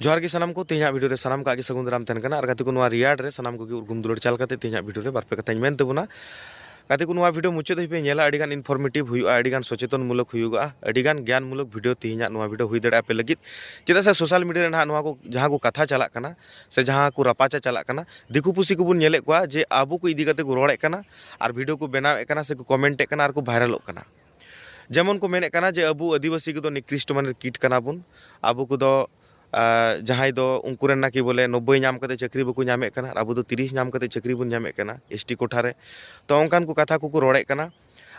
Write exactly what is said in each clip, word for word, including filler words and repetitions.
ᱡᱚᱦᱟᱨ ᱜᱮ ᱥᱟᱱᱟᱢ ᱠᱚ, ᱛᱮᱦᱮᱧᱟᱜ ᱵᱷᱤᱰᱤᱭᱳ ᱨᱮ ᱥᱟᱱᱟᱢ ᱠᱚᱣᱟᱜ ᱜᱮ ᱥᱟᱹᱜᱩᱱ ᱫᱟᱨᱟᱢ ᱛᱟᱦᱮᱱ ᱠᱟᱱᱟ᱾ ᱟᱨ ᱜᱟᱛᱮ ᱠᱚ, ᱱᱚᱣᱟ ᱨᱮᱭᱟᱲ ᱨᱮ ᱥᱟᱱᱟᱢ ᱠᱚᱜᱮ ᱩᱨᱜᱩᱢ ᱫᱩᱞᱟᱹᱲ ᱪᱟᱞ ᱠᱟᱛᱮ ᱛᱮᱦᱮᱧᱟᱜ ᱵᱷᱤᱰᱤᱭᱳ ᱨᱮ ᱵᱟᱨ ᱯᱮ ᱠᱟᱛᱷᱟᱧ ᱢᱮᱱ ᱛᱟᱵᱚᱱᱟ᱾ ᱜᱟᱛᱮ ᱠᱚ, ᱱᱚᱣᱟ ᱵᱷᱤᱰᱤᱭᱳ ᱢᱩᱪᱟᱹᱫ ᱫᱷᱟᱹᱵᱤᱡ ᱯᱮ ᱧᱮᱞᱟ, ᱟᱹᱰᱤᱜᱟᱱ ᱤᱱᱯᱷᱚᱨᱢᱮᱴᱤᱵᱷ ᱦᱩᱭᱩᱜᱼᱟ, ᱟᱹᱰᱤᱜᱟᱱ ᱥᱚᱪᱮᱛᱚᱱ ᱢᱩᱞᱚᱠ ᱦᱩᱭᱩᱜᱼᱟ, ᱟᱹᱰᱤᱜᱟᱱ ᱜᱮᱭᱟᱱ ᱢᱩᱞᱚᱠ ᱵᱷᱤᱰᱤᱭᱳ ᱛᱮᱦᱮᱧᱟᱜ ᱱᱚᱣᱟ ᱵᱷᱤᱰᱤᱭᱳ ᱦᱩᱭ ᱫᱟᱲᱮᱭᱟᱜᱼᱟ ᱟᱯᱮ ᱞᱟᱹᱜᱤᱫ᱾ ᱪᱮᱫᱟᱜ ᱥᱮ ᱥᱳᱥᱟᱞ ᱢᱤᱰᱤᱭᱟ ᱨᱮ ᱱᱟᱦᱟᱜ ᱱᱚᱣᱟ ᱠᱚ ᱡᱟᱦᱟᱸ ᱠᱚ ᱠᱟᱛᱷᱟ ᱪᱟᱞᱟᱜ ᱠᱟᱱᱟ ᱥᱮ ᱡᱟᱦᱟᱸ ᱠᱚ ᱨᱟᱯᱟᱪᱟ ᱪᱟᱞᱟᱜ ᱠᱟᱱᱟ, ᱫᱤᱠᱩ ᱯᱩᱥᱤ ᱠᱚᱵᱚᱱ ᱧᱮᱞᱮᱫ ᱠᱚᱣᱟ ᱡᱮ ᱟᱵᱚ ᱠᱚ ᱤᱫᱤ ᱠᱟᱛᱮ ᱠᱚ ᱨᱚᱲᱮᱫ ᱠᱟᱱᱟ ᱟᱨ ᱵᱷᱤᱰᱤᱭᱳ ᱠᱚ ᱵᱮᱱᱟᱣᱮᱫ ᱠᱟᱱᱟ ᱥᱮ ᱠᱚ ᱠᱚᱢᱮᱱᱴᱮᱫ ᱠᱟᱱᱟ ᱟᱨ ᱠᱚ ᱵᱷᱟᱭᱨᱟᱞᱚᱜ ᱠᱟᱱᱟ᱾ ᱡᱮᱢᱚᱱ ᱠᱚ ᱢᱮᱱᱮᱫ ᱠᱟᱱᱟ ᱡᱮ ᱟᱵᱚ ᱟᱹᱫᱤᱵᱟᱹᱥᱤ ᱠᱚᱫᱚ ᱱᱤᱠᱨᱤᱥᱴ ᱢᱟᱱᱮᱨ ᱠᱤᱴ ᱠᱟᱱᱟ ᱵᱚᱱ, ᱟᱵᱚ ᱠᱚᱫᱚ, ᱟ, ᱡᱟᱦᱟᱸᱭ ᱫᱚ ᱩᱱᱠᱩ ᱨᱮᱱ ᱱᱟᱠᱤ ᱵᱚᱞᱮ ᱱᱚᱵᱵᱳᱭ ᱧᱟᱢ ᱠᱟᱛᱮ ᱪᱟᱹᱠᱨᱤ ᱵᱟᱠᱚ ᱧᱟᱢᱮᱫ ᱠᱟᱱᱟ, ᱟᱨ ᱟᱵᱚ ᱫᱚ ᱛᱤᱨᱤᱥ ᱧᱟᱢ ᱠᱟᱛᱮ ᱪᱟᱹᱠᱨᱤ ᱵᱚᱱ ᱧᱟᱢᱮᱫ ᱠᱟᱱᱟ ᱮᱥ ᱴᱤ ᱠᱳᱴᱟ ᱨᱮ᱾ ᱛᱚ ᱚᱱᱠᱟᱱ ᱠᱚ ᱠᱟᱛᱷᱟ ᱠᱚᱠᱚ ᱨᱚᱲᱮᱫ ᱠᱟᱱᱟ᱾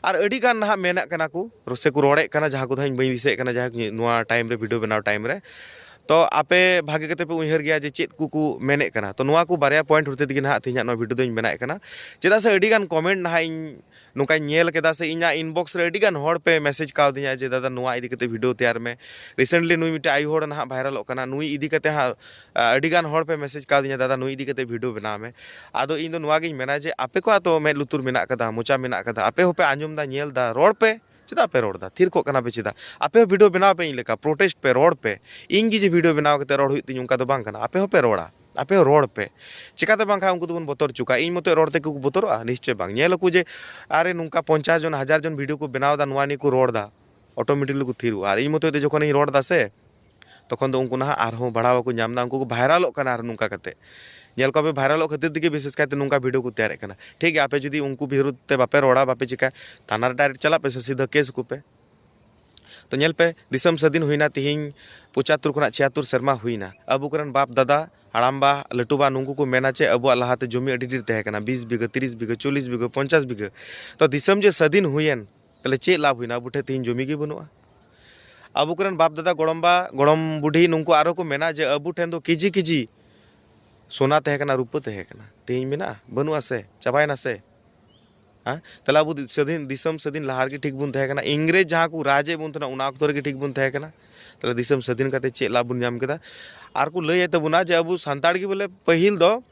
ᱟᱨ ᱟᱹᱰᱤ ᱜᱟᱱ ᱱᱟᱦᱟᱜ ᱢᱮᱱᱟᱜ ᱠᱟᱱᱟ ᱠᱚ, ᱥᱮ ᱠᱚ ᱨᱚᱲᱮᱫ ᱠᱟᱱᱟ, ᱡᱟᱦᱟᱸ ᱠᱚᱫᱚ ᱦᱟᱸᱜ ᱤᱧ ᱵᱟᱹᱧ ᱫᱤᱥᱟᱹᱭᱮᱫ ᱠᱟᱱᱟ, ᱡᱟᱦᱟᱸ ᱱᱚᱣᱟ ᱴᱟᱭᱤᱢ ᱨᱮ, ᱵᱷᱤᱰᱤᱭᱳ ᱵᱮᱱᱟᱣ ᱴᱟᱭᱤᱢ ᱨᱮ᱾ ᱛᱚ ᱟᱯᱮ ᱵᱷᱟᱜᱮ ᱠᱟᱛᱮ ᱯᱮ ᱩᱭᱦᱟᱹᱨ ᱜᱮᱭᱟ ᱡᱮ ᱪᱮᱫ ᱠᱚᱠᱚ ᱢᱮᱱᱮᱫ ᱠᱟᱱᱟ᱾ ᱛᱚ ᱱᱚᱣᱟ ᱠᱚ ᱵᱟᱨᱭᱟ ᱯᱚᱭᱮᱱᱴ ᱦᱚᱛᱮ ᱛᱮᱜᱮ ᱱᱟᱦᱟᱜ ᱛᱮᱦᱮᱧᱟᱜ ᱱᱚᱣᱟ ᱵᱷᱤᱰᱤᱭᱳ ᱫᱚᱧ ᱵᱮᱱᱟᱣᱮᱫ ᱠᱟᱱᱟ᱾ ᱪᱮᱫᱟᱜ ᱥᱮ ᱟᱹᱰᱤ ᱜᱟᱱ ᱠᱚᱢᱮᱱᱴ ᱱᱟᱦᱟᱜ ᱤᱧ ᱱᱚᱝᱠᱟᱧ ᱧᱮᱞ ᱠᱮᱫᱟ, ᱥᱮ ᱤᱧᱟᱹᱜ ᱤᱱᱵᱚᱠᱥ ᱨᱮ ᱟᱹᱰᱤ ᱜᱟᱱ ᱦᱚᱲ ᱯᱮ ᱢᱮᱥᱮᱡᱽ ᱠᱟᱣᱫᱤᱧᱟ ᱡᱮ, "ᱫᱟᱫᱟ, ᱱᱚᱣᱟ ᱤᱫᱤ ᱠᱟᱛᱮ ᱵᱷᱤᱰᱤᱭᱳ ᱛᱮᱭᱟᱨ ᱢᱮ, ᱨᱤᱥᱮᱱᱴᱞᱤ ᱱᱩᱭ ᱢᱤᱫᱴᱮᱡ ᱟᱭᱳ ᱦᱚᱲ ᱱᱟᱦᱟᱜ ᱵᱷᱟᱭᱨᱟᱞᱚᱜ ᱠᱟᱱᱟ, ᱱᱩᱭ ᱤᱫᱤ ᱠᱟᱛᱮ ᱦᱟᱸᱜ ᱟᱹᱰᱤ ᱜᱟᱱ ᱦᱚᱲ ᱯᱮ ᱢᱮᱥᱮᱡᱽ ᱠᱟᱣᱫᱤᱧᱟ, ᱫᱟᱫᱟ, ᱱᱩᱭ ᱤᱫᱤ ᱠᱟᱛᱮ ᱵᱷᱤᱰᱤᱭᱳ ᱵᱮᱱᱟᱣ ᱢᱮ᱾" ᱟᱫᱚ ᱤᱧ ᱫᱚ ᱱᱚᱣᱟ ᱜᱤᱧ ᱢᱮᱱᱟ ᱡᱮ ᱟᱯᱮ ᱠᱚᱣᱟᱜ ᱛᱚ ᱢᱮᱫ ᱞᱩᱛᱩᱨ ᱢᱮᱱᱟᱜ ᱠᱟᱫᱟ, ᱢᱚᱪᱟ ᱢᱮᱱᱟᱜ ᱠᱟᱫᱟ, ᱟᱯᱮ ᱦᱚᱸᱯᱮ ᱟᱸᱡᱚᱢ ᱫᱟ, ᱧᱮᱞ ᱫᱟ, ᱨᱚᱲ ᱯᱮ᱾ ᱪᱮᱫᱟᱜ ᱯᱮ ᱨᱚᱲ ᱫᱟ? ᱛᱷᱤᱨ ᱠᱚᱜ ᱠᱟᱱᱟ ᱯᱮ ᱪᱮᱫᱟᱜ? ᱟᱯᱮ ᱦᱚᱸ ᱵᱷᱤᱰᱤᱭᱳ ᱵᱮᱱᱟᱣ ᱯᱮ, ᱤᱧ ᱞᱮᱠᱟ ᱯᱨᱚᱴᱮᱥᱴ ᱯᱮ, ᱨᱚᱲ ᱯᱮ᱾ ᱤᱧ ᱜᱮ ᱡᱮ ᱵᱷᱤᱰᱤᱭᱳ ᱵᱮᱱᱟᱣ ᱠᱟᱛᱮ ᱨᱚᱲ ᱦᱩᱭᱩᱜ ᱛᱤᱧ, ᱚᱱᱠᱟ ᱫᱚ ᱵᱟᱝ ᱠᱟᱱᱟ᱾ ᱟᱯᱮ ᱦᱚᱸᱯᱮ ᱨᱚᱲᱟ, ᱟᱯᱮ ᱦᱚᱸ ᱨᱚᱲ ᱯᱮ᱾ ᱪᱮᱠᱟᱛᱮ ᱵᱟᱝᱠᱷᱟᱱ ᱩᱱᱠᱩ ᱫᱚᱵᱚᱱ ᱵᱚᱛᱚᱨ ᱦᱚᱪᱚ ᱠᱚᱣᱟ? ᱤᱧ ᱢᱚᱛᱚ ᱨᱚᱲ ᱛᱮ ᱠᱚ ᱵᱚᱛᱚᱨᱚᱜᱼᱟ? ᱱᱤᱥᱪᱚᱭ ᱵᱟᱝ᱾ ᱧᱮᱞ ᱟᱠᱚ ᱡᱮ, ᱟᱨᱮ, ᱱᱚᱝᱠᱟ ᱯᱚᱧᱪᱟᱥ ᱡᱚᱱ, ᱦᱟᱡᱟᱨ ᱡᱚᱱ ᱵᱷᱤᱰᱤᱭᱳ ᱠᱚ ᱵᱮᱱᱟᱣ ᱮᱫᱟ, ᱱᱚᱣᱟ ᱱᱤᱭᱮ ᱠᱚ ᱨᱚᱲ ᱮᱫᱟ, ᱚᱴᱳᱢᱮᱴᱤᱠᱞᱤ ᱠᱚ ᱛᱷᱤᱨᱚᱜᱼᱟ᱾ ᱟᱨ ᱤᱧ ᱢᱚᱛᱚ ᱛᱮ ᱡᱚᱠᱷᱚᱱᱤᱧ ᱨᱚᱲ ᱮᱫᱟ ᱥᱮ, ᱛᱚᱠᱷᱚᱱ ᱫᱚ ᱩᱱᱠᱩ ᱱᱟᱦᱟᱜ ᱟᱨᱦᱚᱸ ᱵᱟᱲᱦᱟᱣᱟ ᱠᱚ ᱧᱟᱢ ᱮᱫᱟ, ᱩᱱᱠᱩ ᱠᱚ ᱵᱷᱟᱭᱨᱟᱞᱚᱜ ᱠᱟᱱᱟ ᱟᱨᱦᱚᱸ ᱱᱚᱝᱠᱟ ᱠᱟᱛᱮ᱾ ᱧᱮᱞ ᱠᱚᱣᱟ ᱯᱮ, ᱵᱷᱟᱭᱨᱟᱞᱚᱜ ᱠᱷᱟᱹᱛᱤᱨ ᱛᱮᱜᱮ ᱵᱤᱥᱮᱥ ᱠᱟᱭᱛᱮ ᱱᱚᱝᱠᱟ ᱵᱷᱤᱰᱤᱭᱳ ᱠᱚ ᱛᱮᱭᱟᱨᱮᱫ ᱠᱟᱱᱟ᱾ ᱴᱷᱤᱠ ᱜᱮᱭᱟ, ᱟᱯᱮ ᱡᱩᱫᱤ ᱩᱱᱠᱩ ᱵᱤᱨᱩᱫᱷ ᱛᱮ ᱵᱟᱯᱮ ᱨᱚᱲᱟ, ᱵᱟᱯᱮ ᱪᱤᱠᱟ, ᱛᱷᱟᱱᱟ ᱨᱮ ᱰᱟᱭᱨᱮᱠᱴ ᱪᱟᱞᱟᱜ ᱯᱮ ᱥᱮ ᱥᱤᱫᱷᱟᱹ ᱠᱮᱥ ᱠᱚᱯᱮ᱾ ᱛᱚ ᱧᱮᱞ ᱯᱮ, ᱫᱤᱥᱚᱢ ᱥᱟᱹᱫᱷᱤᱱ ᱦᱩᱭᱱᱟ ᱛᱤᱦᱤᱧ ᱯᱚᱸᱪᱟᱛᱛᱳᱨ ᱠᱷᱚᱱᱟᱜ ᱪᱷᱤᱭᱟᱛᱛᱳᱨ ᱥᱮᱨᱢᱟ ᱦᱩᱭᱱᱟ᱾ ᱟᱵᱚ ᱠᱚᱨᱮᱱ ᱵᱟᱯ ᱫᱟᱫᱟ, ᱦᱟᱲᱟᱢᱵᱟ, ᱞᱟᱹᱴᱩᱵᱟ, ᱱᱩᱠᱩ ᱠᱚ ᱢᱮᱱᱟ ᱪᱮ ᱟᱵᱚᱣᱟᱜ ᱞᱟᱦᱟᱛᱮ ᱡᱚᱢᱤ ᱟᱹᱰᱤ ᱰᱷᱮᱨ ᱛᱟᱦᱮᱸ ᱠᱟᱱᱟ, ᱵᱤᱥ ᱵᱤᱜᱷᱟᱹ, ᱛᱤᱨᱤᱥ ᱵᱤᱜᱷᱟᱹ, ᱪᱚᱞᱞᱤᱥ ᱵᱤᱜᱷᱟᱹ, ᱯᱚᱧᱪᱟᱥ ᱵᱤᱜᱷᱟᱹ᱾ ᱛᱚ ᱫᱤᱥᱚᱢ ᱡᱮ ᱥᱟᱹᱫᱷᱤᱱ ᱦᱩᱭᱮᱱ, ᱛᱟᱦᱞᱮ ᱪᱮᱫ ᱞᱟᱵᱷ ᱦᱩᱭᱱᱟ? ᱟᱵᱚ ᱴᱷᱮᱱ ᱛᱤᱦᱤᱧ ᱡᱚᱢᱤ ᱜᱮ ᱵᱟᱹᱱᱩᱜᱼᱟ᱾ ᱟᱵᱚ ᱠᱚᱨᱮᱱ ᱵᱟᱯ ᱫᱟᱫᱟ, ᱜᱚᱲᱚᱢᱵᱟ, ᱜᱚᱲᱚᱢ ᱵᱩᱰᱷᱤ, ᱱᱩᱠᱩ ᱟᱨᱚ ᱠᱚ ᱢᱮᱱᱟ ᱡᱮ ᱟᱵᱚ ᱴᱷᱮᱱ ᱫᱚ ᱠᱮᱡᱤ ᱠᱮᱡᱤ ᱥᱳᱱᱟ ᱛᱟᱦᱮᱸ ᱠᱟᱱᱟ, ᱨᱩᱯᱟᱹ ᱛᱟᱦᱮᱸ ᱠᱟᱱᱟ, ᱛᱮᱦᱮᱧ ᱢᱮᱱᱟᱜᱼᱟ? ᱵᱟᱹᱱᱩᱜᱼᱟ ᱥᱮ, ᱪᱟᱵᱟᱭᱮᱱᱟ ᱥᱮ? ᱦᱮᱸ? ᱛᱟᱦᱞᱮ ᱟᱵᱚ ᱫᱤ-, ᱥᱟᱹᱫᱷᱤᱱ, ᱫᱤᱥᱚᱢ ᱥᱟᱹᱫᱷᱤᱱ ᱞᱟᱦᱟ ᱨᱮᱜᱮ ᱴᱷᱤᱠ ᱵᱚᱱ ᱛᱟᱦᱮᱸ ᱠᱟᱱᱟ, ᱤᱝᱨᱮᱡᱽ ᱡᱟᱦᱟᱸ ᱠᱚ ᱨᱟᱡᱽ ᱮᱫ ᱵᱚᱱ ᱛᱟᱦᱮᱱᱟ, ᱚᱱᱟ ᱚᱠᱛᱚ ᱨᱮᱜᱮ ᱴᱷᱤᱠ ᱵᱚᱱ ᱛᱟᱦᱮᱸ ᱠᱟᱱᱟ᱾ ᱛᱟᱦᱞᱮ ᱫᱤᱥᱚᱢ ᱥᱟᱹᱫᱷᱤᱱ ᱠᱟᱛᱮ ᱪᱮᱫ ᱞᱟᱵᱷ ᱵᱚᱱ ᱧᱟᱢ ᱠᱮᱫᱟ? ᱟᱨ ᱠᱚ ᱞᱟᱹᱭᱮᱫ ᱛᱟᱵᱚᱱᱟ ᱡᱮ ᱟᱵᱚ ᱥᱟᱱᱛᱟᱲ ᱜᱮ ᱵᱚᱞᱮ ᱯᱟᱹᱦᱤᱞ ᱫᱚ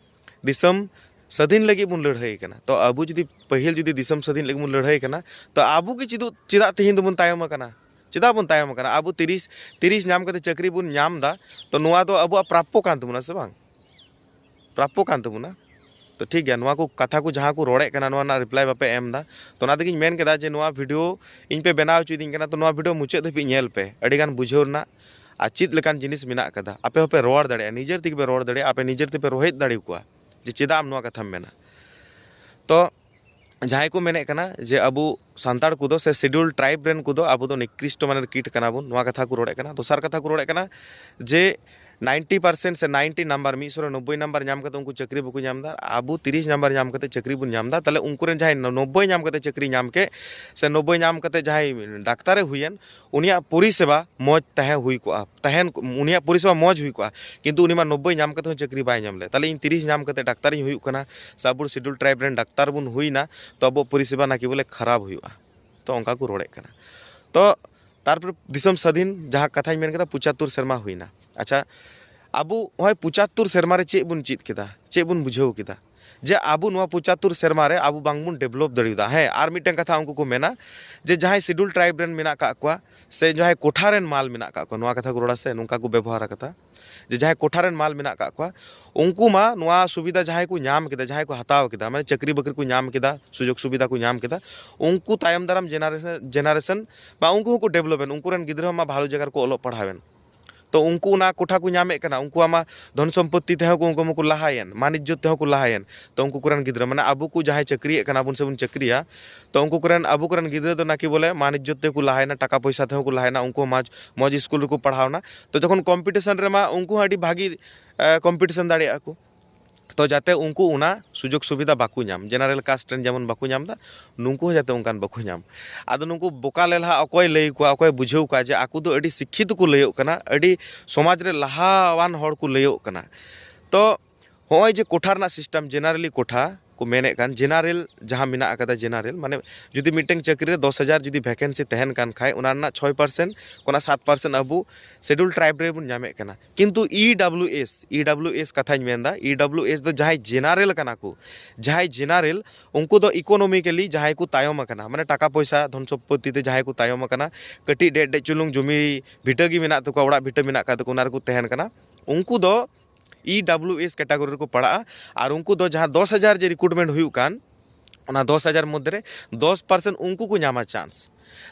ᱫᱤᱥᱚᱢ ᱥᱟᱹᱫᱷᱤᱱ ᱞᱟᱹᱜᱤᱫ ᱵᱚᱱ ᱞᱟᱹᱲᱦᱟᱹᱭ ᱠᱟᱱᱟ᱾ ᱛᱚ ᱟᱵᱚ ᱡᱩᱫᱤ ᱯᱟᱹᱦᱤᱞ ᱡᱩᱫᱤ ᱫᱤᱥᱚᱢ ᱥᱟᱹᱫᱷᱤᱱ ᱞᱟᱹᱜᱤᱫ ᱵᱚᱱ ᱞᱟᱹᱲᱦᱟᱹᱭ ᱠᱟᱱᱟ, ᱛᱚ ᱟᱵᱚ ᱜᱮ ᱪᱮᱫ, ᱪᱮᱫᱟᱜ ᱛᱮᱦᱮᱧ ᱫᱚᱵᱚᱱ ᱛᱟᱭᱚᱢ ᱟᱠᱟᱱᱟ? ᱪᱮᱫᱟᱜ ᱵᱚᱱ ᱛᱟᱭᱚᱢ ᱟᱠᱟᱱᱟ? ᱟᱵᱚ ᱛᱤᱨᱤᱥ ᱛᱤᱨᱤᱥ ᱧᱟᱢ ᱠᱟᱛᱮ ᱪᱟᱹᱠᱨᱤ ᱵᱚᱱ ᱧᱟᱢ ᱮᱫᱟ, ᱛᱚ ᱱᱚᱣᱟ ᱫᱚ ᱟᱵᱚᱣᱟᱜ ᱯᱨᱟᱯᱯᱚ ᱠᱟᱱ ᱛᱟᱵᱚᱱᱟ ᱥᱮ ᱵᱟᱝ? ᱯᱨᱟᱯᱯᱚ ᱠᱟᱱ ᱛᱟᱵᱚᱱᱟ᱾ ᱛᱚ ᱴᱷᱤᱠ ᱜᱮᱭᱟ, ᱱᱚᱣᱟ ᱠᱚ ᱠᱟᱛᱷᱟ ᱠᱚ ᱡᱟᱦᱟᱸ ᱠᱚ ᱨᱚᱲᱮᱫ ᱠᱟᱱᱟ, ᱱᱚᱣᱟ ᱨᱮᱱᱟᱜ ᱨᱤᱯᱞᱟᱭ ᱵᱟᱯᱮ ᱮᱢ ᱮᱫᱟ᱾ ᱛᱚ ᱚᱱᱟ ᱛᱮᱜᱤᱧ ᱢᱮᱱ ᱠᱮᱫᱟ ᱡᱮ ᱱᱚᱣᱟ ᱵᱷᱤᱰᱤᱭᱳ ᱤᱧ ᱯᱮ ᱵᱮᱱᱟᱣ ᱦᱚᱪᱚᱭᱮᱫᱤᱧ ᱠᱟᱱᱟ, ᱛᱚ ᱱᱚᱣᱟ ᱵᱷᱤᱰᱤᱭᱳ ᱢᱩᱪᱟᱹᱫ ᱫᱷᱟᱹᱵᱤᱡ ᱧᱮᱞ ᱯᱮ, ᱟᱹᱰᱤᱜᱟᱱ ᱵᱩᱡᱷᱟᱹᱣ ᱨᱮᱱᱟᱜ ᱟᱨ ᱪᱮᱫ ᱞᱮᱠᱟᱱ ᱡᱤᱱᱤᱥ ᱢᱮᱱᱟᱜ ᱠᱟᱫᱟ᱾ ᱟᱯᱮ ᱦᱚᱸᱯᱮ ᱨᱚᱲ ᱫᱟᱲᱮᱭᱟᱜᱼᱟ, ᱱᱤᱡᱮᱨ ᱛᱮᱜᱮ ᱯᱮ ᱨᱚᱲ ᱫᱟᱲᱮᱭᱟᱜᱼᱟ, ᱟᱯᱮ ᱱᱤᱡᱮᱨ ᱛᱮᱯᱮ ᱨᱚᱦᱮᱫ ᱫᱟᱲᱮᱭᱟᱠᱚᱣᱟ ᱡᱮ ᱪᱮᱫᱟᱜ ᱟᱢ ᱱᱚᱣᱟ ᱠᱟᱛᱷᱟᱢ ᱢᱮᱱᱟ᱾ ᱛᱚ ᱡᱟᱦᱟᱸᱭ ᱠᱚ ᱢᱮᱱᱮᱫ ᱠᱟᱱᱟ ᱡᱮ ᱟᱵᱚ ᱥᱟᱱᱛᱟᱲ ᱠᱚᱫᱚ ᱥᱮ ᱥᱤᱰᱩᱞ ᱴᱨᱟᱭᱤᱵᱽ ᱨᱮᱱ ᱠᱚᱫᱚ ᱟᱵᱚ ᱫᱚ ᱱᱤᱠᱨᱤᱥᱴᱚ ᱢᱟᱱᱮᱨ ᱠᱤᱴ ᱠᱟᱱᱟ ᱵᱚᱱ, ᱱᱚᱣᱟ ᱠᱟᱛᱷᱟ ᱠᱚ ᱨᱚᱲᱮᱫ ᱠᱟᱱᱟ᱾ ᱫᱚᱥᱟᱨ ᱠᱟᱛᱷᱟ ᱠᱚ ᱨᱚᱲᱮᱫ ᱠᱟᱱᱟ ᱡᱮ ᱱᱟᱭᱤᱱᱴᱤ ᱯᱟᱨᱥᱮᱱᱴ ᱥᱮ ᱱᱟᱭᱤᱱᱴᱤ ᱱᱟᱢᱵᱟᱨ, ᱢᱤᱫᱥᱚ ᱨᱮ ᱱᱚᱵᱵᱳᱭ ᱱᱟᱢᱵᱟᱨ ᱧᱟᱢ ᱠᱟᱛᱮ ᱩᱱᱠᱩ ᱪᱟᱹᱠᱨᱤ ᱵᱟᱠᱚ ᱧᱟᱢ ᱮᱫᱟ, ᱟᱵᱚ ᱛᱤᱨᱤᱥ ᱱᱟᱢᱵᱟᱨ ᱧᱟᱢ ᱠᱟᱛᱮ ᱪᱟᱹᱠᱨᱤ ᱵᱚᱱ ᱧᱟᱢ ᱮᱫᱟ᱾ ᱛᱟᱦᱚᱞᱮ ᱩᱱᱠᱩ ᱨᱮᱱ ᱡᱟᱦᱟᱸᱭ ᱱᱚᱵᱵᱳᱭ ᱧᱟᱢ ᱠᱟᱛᱮ ᱪᱟᱹᱠᱨᱤ ᱧᱟᱢ ᱠᱮᱫ ᱥᱮ ᱱᱚᱵᱵᱳᱭ ᱧᱟᱢ ᱠᱟᱛᱮ ᱡᱟᱦᱟᱸᱭ ᱰᱟᱠᱛᱟᱨᱮ ᱦᱩᱭᱮᱱ, ᱩᱱᱤᱭᱟᱜ ᱯᱚᱨᱤᱥᱮᱵᱟ ᱢᱚᱡᱽ ᱛᱟᱦᱮᱸ ᱦᱩᱭ ᱠᱚᱜᱼᱟ, ᱛᱟᱦᱮᱱ, ᱩᱱᱤᱭᱟᱜ ᱯᱚᱨᱤᱥᱮᱵᱟ ᱢᱚᱡᱽ ᱦᱩᱭ ᱠᱚᱜᱼᱟ, ᱠᱤᱱᱛᱩ ᱩᱱᱤ ᱢᱟ ᱱᱚᱵᱵᱳᱭ ᱧᱟᱢ ᱠᱟᱛᱮ ᱦᱚᱸ ᱪᱟᱹᱠᱨᱤ ᱵᱟᱭ ᱧᱟᱢ ᱞᱮᱫ᱾ ᱛᱟᱦᱚᱞᱮ ᱤᱧ ᱛᱤᱨᱤᱥ ᱧᱟᱢ ᱠᱟᱛᱮ ᱰᱟᱠᱛᱟᱨᱤᱧ ᱦᱩᱭᱩᱜ ᱠᱟᱱᱟ ᱥᱮ ᱟᱵᱚ ᱥᱤᱰᱩᱞ ᱴᱨᱟᱭᱤᱵᱽ ᱨᱮᱱ ᱰᱟᱠᱛᱟᱨ ᱵᱚᱱ ᱦᱩᱭᱱᱟ, ᱛᱚ ᱟᱵᱚᱣᱟᱜ ᱯᱚᱨᱤᱥᱮᱵᱟ ᱱᱟᱠᱤ ᱵᱚᱞᱮ ᱠᱷᱟᱨᱟᱯ ᱦᱩᱭᱩᱜᱼᱟ᱾ ᱛᱚ ᱚᱱᱠᱟ ᱠᱚ ᱨᱚᱲᱮᱫ ᱠᱟᱱᱟ᱾ ᱛᱚ ᱛᱟᱨᱯᱚᱨᱮ ᱫᱤᱥᱚᱢ ᱥᱟᱹᱫᱷᱤᱱ ᱡᱟᱦᱟᱸ ᱠᱟᱛᱷᱟᱧ ᱢᱮᱱ ᱠᱮᱫᱟ, ᱯᱚᱸᱪᱟᱛᱛᱳᱨ ᱥᱮᱨᱢᱟ ᱦᱩᱭᱱᱟ᱾ ᱟᱪᱪᱷᱟ, ᱟᱵᱚ ᱱᱚᱜᱼᱚᱭ ᱯᱚᱸᱪᱟᱛᱛᱳᱨ ᱥᱮᱨᱢᱟ ᱨᱮ ᱪᱮᱫ ᱵᱚᱱ ᱪᱮᱫ ᱠᱮᱫᱟ, ᱪᱮᱫ ᱵᱚᱱ ᱵᱩᱡᱷᱟᱹᱣ ᱠᱮᱫᱟ? ᱡᱮ ᱟᱵᱚ ᱱᱚᱣᱟ ᱯᱚᱸᱪᱟᱛᱛᱳᱨ ᱥᱮᱨᱢᱟ ᱨᱮ ᱟᱵᱚ ᱵᱟᱝᱵᱚᱱ ᱰᱮᱵᱷᱞᱚᱯ ᱫᱟᱲᱮᱭᱟᱫᱟ᱾ ᱦᱮᱸ, ᱟᱨ ᱢᱤᱫᱴᱟᱝ ᱠᱟᱛᱷᱟ ᱩᱱᱠᱩ ᱠᱚ ᱢᱮᱱᱟ ᱡᱮ ᱡᱟᱦᱟᱸᱭ ᱥᱤᱰᱩᱞ ᱴᱨᱟᱭᱤᱵᱽ ᱨᱮᱱ ᱢᱮᱱᱟᱜ ᱠᱟᱜ ᱠᱚᱣᱟ ᱥᱮ ᱡᱟᱦᱟᱸᱭ ᱠᱚᱴᱷᱟ ᱨᱮᱱ ᱢᱟᱞ ᱢᱮᱱᱟᱜ ᱠᱟᱜ ᱠᱚᱣᱟ, ᱱᱚᱣᱟ ᱠᱟᱛᱷᱟ ᱠᱚ ᱨᱚᱲᱟ ᱥᱮ ᱱᱚᱝᱠᱟ ᱠᱚ ᱵᱮᱵᱚᱦᱟᱨ ᱠᱟᱫᱟ ᱡᱮ ᱡᱟᱦᱟᱸᱭ ᱠᱚᱴᱷᱟ ᱨᱮᱱ ᱢᱟᱞ ᱢᱮᱱᱟᱜ ᱠᱟᱜ ᱠᱚᱣᱟ, ᱩᱱᱠᱩ ᱢᱟ ᱱᱚᱣᱟ ᱥᱩᱵᱤᱫᱷᱟ ᱡᱟᱦᱟᱸᱭ ᱠᱚ ᱧᱟᱢ ᱠᱮᱫᱟ, ᱡᱟᱦᱟᱸᱭ ᱠᱚ ᱦᱟᱛᱟᱣ ᱠᱮᱫᱟ, ᱢᱟᱱᱮ ᱪᱟᱹᱠᱨᱤ ᱵᱟᱹᱠᱨᱤ ᱠᱚ ᱧᱟᱢ ᱠᱮᱫᱟ, ᱥᱩᱡᱳᱜᱽ ᱥᱩᱵᱤᱫᱷᱟ ᱠᱚ ᱧᱟᱢ ᱠᱮᱫᱟ, ᱩᱱᱠᱩ ᱛᱟᱭᱚᱢ ᱫᱟᱨᱟᱢ ᱡᱮᱱᱟᱨᱮᱥᱚᱱ, ᱡᱮᱱᱟᱨᱮᱥᱚᱱ ᱵᱟ ᱩᱱᱠᱩ ᱦᱚᱸᱠᱚ ᱰᱮᱵᱷᱞᱚᱯ ᱮᱱ, ᱩᱱᱠᱩ ᱨᱮᱱ ᱜᱤᱫᱽᱨᱟᱹ ᱦᱚᱸ ᱢᱟ ᱵᱷᱟᱞᱚ ᱡᱟᱭᱜᱟ ᱨᱮᱠᱚ ᱚᱞᱚᱜ ᱯᱟᱲᱦᱟᱣ ᱮᱱ᱾ ᱛᱚ ᱩᱱᱠᱩ ᱚᱱᱟ ᱠᱚᱴᱷᱟ ᱠᱚ ᱧᱟᱢᱮᱫ ᱠᱟᱱᱟ, ᱩᱱᱠᱩᱣᱟᱜ ᱢᱟ ᱫᱷᱚᱱ ᱥᱚᱢᱯᱚᱛᱛᱤ ᱛᱮᱦᱚᱸ ᱠᱚ, ᱩᱱᱠᱩ ᱢᱟᱠᱚ ᱞᱟᱦᱟᱭᱮᱱ, ᱢᱟᱱ ᱤᱡᱽᱡᱚᱛ ᱛᱮᱦᱚᱸ ᱠᱚ ᱞᱟᱦᱟᱭᱮᱱ᱾ ᱛᱚ ᱩᱱᱠᱩ ᱠᱚᱨᱮᱱ ᱜᱤᱫᱽᱨᱟᱹ, ᱢᱟᱱᱮ ᱟᱵᱚ ᱠᱚ ᱡᱟᱦᱟᱸᱭ ᱪᱟᱹᱠᱨᱤᱭᱮᱫ ᱠᱟᱱᱟ ᱵᱚᱱ ᱥᱮ ᱵᱚᱱ ᱪᱟᱹᱠᱨᱤᱭᱟ, ᱛᱚ ᱩᱱᱠᱩ ᱠᱚᱨᱮᱱ, ᱟᱵᱚ ᱠᱚᱨᱮᱱ ᱜᱤᱫᱽᱨᱟᱹ ᱫᱚ ᱱᱟᱠᱤ ᱵᱚᱞᱮ ᱢᱟᱱ ᱤᱡᱽᱡᱚᱛ ᱛᱮᱠᱚ ᱞᱟᱦᱟᱭᱮᱱᱟ, ᱴᱟᱠᱟ ᱯᱚᱭᱥᱟ ᱛᱮᱦᱚᱸ ᱠᱚ ᱞᱟᱦᱟᱭᱮᱱᱟ, ᱩᱱᱠᱩ ᱦᱚᱸ ᱢᱚᱡᱽ, ᱢᱚᱡᱽ ᱥᱠᱩᱞ ᱨᱮᱠᱚ ᱯᱟᱲᱦᱟᱣᱱᱟ᱾ ᱛᱚ ᱡᱚᱠᱷᱚᱱ ᱠᱚᱢᱯᱤᱴᱤᱥᱚᱱ ᱨᱮᱢᱟ ᱩᱱᱠᱩ ᱦᱚᱸ ᱟᱹᱰᱤ ᱵᱷᱟᱹᱜᱤ ᱠᱚᱢᱯᱤᱴᱤᱥᱚᱱ ᱫᱟᱲᱮᱭᱟᱜᱼᱟ ᱠᱚ᱾ ᱛᱚ ᱡᱟᱛᱮ ᱩᱱᱠᱩ ᱚᱱᱟ ᱥᱩᱡᱳᱜᱽ ᱥᱩᱵᱤᱫᱷᱟ ᱵᱟᱠᱚ ᱧᱟᱢ, ᱡᱮᱱᱟᱨᱮᱞ ᱠᱟᱥᱴ ᱨᱮᱱ ᱡᱮᱢᱚᱱ ᱵᱟᱠᱚ ᱧᱟᱢ ᱮᱫᱟ, ᱱᱩᱠᱩ ᱦᱚᱸ ᱡᱟᱛᱮ ᱚᱱᱠᱟᱱ ᱵᱟᱠᱚ ᱧᱟᱢ᱾ ᱟᱫᱚ ᱱᱩᱠᱩ ᱵᱚᱠᱟ ᱞᱮᱞᱦᱟ ᱚᱠᱚᱭ ᱞᱟᱹᱭ ᱠᱚᱣᱟ, ᱚᱠᱚᱭ ᱵᱩᱡᱷᱟᱹᱣ ᱠᱚᱣᱟ ᱡᱮ ᱟᱠᱚ ᱫᱚ ᱟᱹᱰᱤ ᱥᱤᱠᱠᱷᱤᱛ ᱠᱚ ᱞᱟᱹᱭᱚᱜ ᱠᱟᱱᱟ, ᱟᱹᱰᱤ ᱥᱚᱢᱟᱡᱽ ᱨᱮ ᱞᱟᱦᱟᱣᱟᱱ ᱦᱚᱲ ᱠᱚ ᱞᱟᱹᱭᱚᱜ ᱠᱟᱱᱟ? ᱛᱚ ᱦᱚᱸᱜᱼᱚᱭ ᱡᱮ ᱠᱚᱴᱷᱟ ᱨᱮᱱᱟᱜ ᱥᱤᱥᱴᱮᱢ, ᱡᱮᱱᱟᱨᱮᱞᱤ ᱠᱚᱴᱷᱟ, ᱢᱮᱱᱮᱫ ᱠᱟᱱ ᱡᱮᱱᱟᱨᱮᱞ ᱡᱟᱦᱟᱸ ᱢᱮᱱᱟᱜ ᱟᱠᱟᱫᱟ, ᱡᱮᱱᱟᱨᱮᱞ ᱢᱟᱱᱮ ᱡᱩᱫᱤ ᱢᱤᱫᱴᱮᱱ ᱪᱟᱹᱠᱨᱤ ᱨᱮ ᱫᱚᱥ ᱦᱟᱡᱟᱨ ᱡᱩᱫᱤ ᱵᱷᱮᱠᱮᱱᱥᱤ ᱛᱟᱦᱮᱱ ᱠᱟᱱ ᱠᱷᱟᱡ, ᱚᱱᱟ ᱨᱮᱱᱟᱜ ᱪᱷᱚᱭ ᱯᱟᱨᱥᱮᱱᱴ ᱠᱷᱚᱱᱟᱜ ᱥᱟᱛ ᱯᱟᱨᱥᱮᱱᱴ ᱟᱵᱚ ᱥᱮᱰᱩᱞ ᱴᱨᱟᱭᱤᱵᱽ ᱨᱮᱵᱚᱱ ᱧᱟᱢᱮᱫ ᱠᱟᱱᱟ᱾ ᱠᱤᱱᱛᱩ E W S, E W S ᱠᱟᱛᱷᱟᱧ ᱢᱮᱱᱫᱟ, ᱤ ᱰᱟᱵᱞᱤᱭᱩ ᱮᱥ ᱫᱚ ᱡᱟᱦᱟᱸᱭ ᱡᱮᱱᱟᱨᱮᱞ ᱠᱟᱱᱟ ᱠᱚ, ᱡᱟᱦᱟᱸᱭ ᱡᱮᱱᱟᱨᱮᱞ, ᱩᱱᱠᱩ ᱫᱚ ᱤᱠᱳᱱᱚᱢᱤᱠᱮᱞᱤ ᱡᱟᱦᱟᱸᱭ ᱠᱚ ᱛᱟᱭᱚᱢ ᱟᱠᱟᱱᱟ, ᱢᱟᱱᱮ ᱴᱟᱠᱟ ᱯᱚᱭᱥᱟ ᱫᱷᱚᱱ ᱥᱚᱢᱯᱚᱛᱛᱤ ᱛᱮ ᱡᱟᱦᱟᱸᱭ ᱠᱚ ᱛᱟᱭᱚᱢ ᱟᱠᱟᱱᱟ, ᱠᱟᱹᱴᱤᱡ ᱰᱮᱡ ᱰᱮᱡ ᱪᱩᱞᱩᱝ ᱡᱚᱢᱤ ᱵᱷᱤᱴᱟᱹ ᱜᱮ ᱢᱮᱱᱟᱜ ᱛᱟᱠᱚᱣᱟ, ᱚᱲᱟᱜ ᱵᱷᱤᱴᱟᱹ ᱢᱮᱱᱟᱜ ᱟᱠᱟᱫ ᱛᱟᱠᱚ, ᱚᱱᱟ ᱨᱮᱠᱚ ᱛᱟᱦᱮᱱ ᱠᱟᱱᱟ, ᱩᱱᱠᱩ ᱫᱚ ᱤ ᱰᱟᱵᱞᱤᱭᱩ ᱮᱥ ᱠᱮᱴᱟᱜᱚᱨᱤ ᱨᱮᱠᱚ ᱯᱟᱲᱟᱜᱼᱟ᱾ ᱟᱨ ᱩᱱᱠᱩ ᱫᱚ ᱡᱟᱦᱟᱸ ᱫᱚᱥ ᱦᱟᱡᱟᱨ ᱡᱮ ᱨᱤᱠᱨᱩᱴᱢᱮᱱᱴ ᱦᱩᱭᱩᱜ ᱠᱟᱱ, ᱚᱱᱟ ᱫᱚᱥ ᱦᱟᱡᱟᱨ ᱢᱚᱫᱽᱫᱷᱮ ᱨᱮ ᱫᱚᱥ ᱯᱟᱨᱥᱮᱱᱴ ᱩᱱᱠᱩ ᱠᱚ ᱧᱟᱢᱟ ᱪᱟᱱᱥ᱾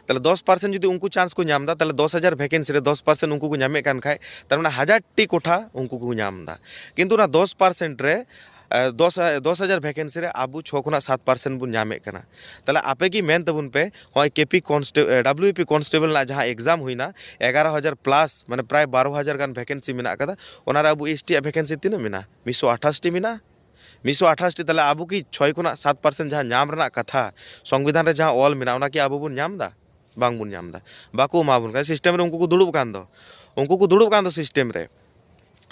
ᱛᱟᱦᱚᱞᱮ ᱫᱚᱥ ᱯᱟᱨᱥᱮᱱᱴ ᱡᱩᱫᱤ ᱩᱱᱠᱩ ᱪᱟᱱᱥ ᱠᱚ ᱧᱟᱢ ᱮᱫᱟ, ᱛᱟᱦᱚᱞᱮ ᱫᱚᱥ ᱦᱟᱡᱟᱨ ᱵᱷᱮᱠᱮᱱᱥᱤ ᱨᱮ ᱫᱚᱥ ᱯᱟᱨᱥᱮᱱᱴ ᱩᱱᱠᱩ ᱠᱚ ᱧᱟᱢᱮᱫ ᱠᱟᱱ ᱠᱷᱟᱡ, ᱛᱟᱨ ᱢᱟᱱᱮ ᱦᱟᱡᱟᱨ ᱴᱤ ᱠᱚᱴᱷᱟ ᱩᱱᱠᱩ ᱠᱚ ᱧᱟᱢ ᱮᱫᱟ᱾ ᱠᱤᱱᱛᱩ ᱚᱱᱟ ᱫᱚᱥ ᱯᱟᱨᱥᱮᱱᱴ ᱨᱮ, ᱮ, ᱫᱚᱥ, ᱫᱚᱥ ᱦᱟᱡᱟᱨ ᱵᱷᱮᱠᱮᱱᱥᱤ ᱨᱮ ᱟᱵᱚ ᱪᱷᱚ ᱠᱷᱚᱱᱟᱜ ᱥᱟᱛ ᱯᱟᱨᱥᱮᱱᱴ ᱵᱚᱱ ᱧᱟᱢᱮᱫ ᱠᱟᱱᱟ᱾ ᱛᱟᱦᱚᱞᱮ ᱟᱯᱮ ᱜᱮ ᱢᱮᱱ ᱛᱟᱵᱚᱱ ᱯᱮ, ᱱᱚᱜᱼᱚᱭ ᱠᱮ ᱯᱤ ᱠᱚᱱᱥᱴᱮ-, ᱮ, ᱰᱟᱵᱞᱤᱭᱩ ᱯᱤ ᱠᱚᱱᱥᱴᱮᱵᱚᱞ ᱨᱮᱱᱟᱜ ᱡᱟᱦᱟᱸ ᱮᱠᱡᱟᱢ ᱦᱩᱭᱱᱟ, ᱮᱜᱟᱨᱚ ᱦᱟᱡᱟᱨ ᱯᱞᱟᱥ, ᱢᱟᱱᱮ ᱯᱨᱟᱭ ᱵᱟᱨᱚ ᱦᱟᱡᱟᱨ ᱜᱟᱱ ᱵᱷᱮᱠᱮᱱᱥᱤ ᱢᱮᱱᱟᱜ ᱟᱠᱟᱫᱟ, ᱚᱱᱟ ᱨᱮ ᱟᱵᱚ ᱮᱥ ᱴᱤ ᱟᱜ ᱵᱷᱮᱠᱮᱱᱥᱤ ᱛᱤᱱᱟᱹᱜ ᱢᱮᱱᱟᱜᱼᱟ? ᱢᱤᱫᱥᱚ ᱟᱴᱷᱟᱥ ᱴᱤ ᱢᱮᱱᱟᱜᱼᱟ᱾ ᱢᱤᱫᱥᱚ ᱟᱴᱷᱟᱥ ᱴᱤ, ᱛᱟᱦᱚᱞᱮ ᱟᱵᱚ ᱠᱤ ᱪᱷᱚᱭ ᱠᱷᱚᱱᱟᱜ ᱥᱟᱛ ᱯᱟᱨᱥᱮᱱᱴ ᱡᱟᱦᱟᱸ ᱧᱟᱢ ᱨᱮᱱᱟᱜ ᱠᱟᱛᱷᱟ, ᱥᱚᱝᱵᱤᱫᱷᱟᱱ ᱨᱮ ᱡᱟᱦᱟᱸ ᱚᱞ ᱢᱮᱱᱟᱜᱼᱟ, ᱚᱱᱟ ᱠᱤ ᱟᱵᱚ ᱵᱚᱱ ᱧᱟᱢ ᱮᱫᱟ? ᱵᱟᱝ ᱵᱚᱱ ᱧᱟᱢ ᱮᱫᱟ᱾ ᱵᱟᱠᱚ ᱮᱢᱟ ᱵᱚᱱ ᱠᱟᱱᱟ᱾ ᱥᱤᱥᱴᱮᱢ ᱨᱮ ᱩᱱᱠᱩ ᱠᱚ ᱫᱩᱲᱩᱵ ᱟᱠᱟᱱ ᱫᱚ, ᱩᱱᱠᱩ ᱠᱚ ᱫᱩᱲᱩᱵ ᱟᱠᱟᱱ ᱫᱚ ᱥᱤᱥᱴᱮᱢ ᱨᱮ᱾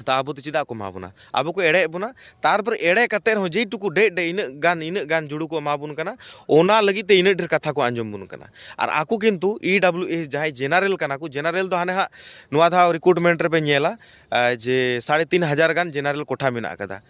ᱛᱟ ᱟᱵᱚ ᱫᱚ ᱪᱮᱫᱟᱜ ᱠᱚ ᱮᱢᱟ ᱵᱚᱱᱟ? ᱟᱵᱚ ᱠᱚ ᱮᱲᱮᱭᱮᱫ ᱵᱚᱱᱟ᱾ ᱛᱟᱨᱯᱚᱨᱮ ᱮᱲᱮ ᱠᱟᱛᱮ ᱨᱮᱦᱚᱸ ᱡᱮᱴᱩᱠᱩ ᱰᱮᱡ ᱰᱮᱡ ᱤᱱᱟᱹᱜ ᱜᱟᱱ, ᱤᱱᱟᱹᱜ ᱜᱟᱱ ᱡᱩᱲᱩ ᱠᱚ ᱮᱢᱟ ᱵᱚᱱ ᱠᱟᱱᱟ, ᱚᱱᱟ ᱞᱟᱹᱜᱤᱫ ᱛᱮ ᱤᱱᱟᱹᱜ ᱰᱷᱮᱨ ᱠᱟᱛᱷᱟ ᱠᱚ ᱟᱸᱡᱚᱢ ᱵᱚᱱ ᱠᱟᱱᱟ᱾ ᱟᱨ ᱟᱠᱚ ᱠᱤᱱᱛᱩ ᱤ ᱰᱟᱵᱞᱤᱭᱩ ᱮᱥ ᱡᱟᱦᱟᱸᱭ ᱡᱮᱱᱟᱨᱮᱞ ᱠᱟᱱᱟ ᱠᱚ, ᱡᱮᱱᱟᱨᱮᱞ ᱫᱚ ᱦᱟᱱᱮ ᱦᱟᱸᱜ ᱱᱚᱣᱟ ᱫᱷᱟᱣ ᱨᱤᱠᱨᱩᱴᱢᱮᱱᱴ ᱨᱮᱯᱮ ᱧᱮᱞᱟ, ᱟ, ᱡᱮ ᱥᱟᱲᱮ ᱛᱤᱱ ᱦᱟᱡᱟᱨ ᱜᱟᱱ ᱡᱮᱱᱟᱨᱮᱞ ᱠᱚᱴᱷᱟ ᱢᱮᱱᱟᱜ ᱟᱠᱟᱫᱟ᱾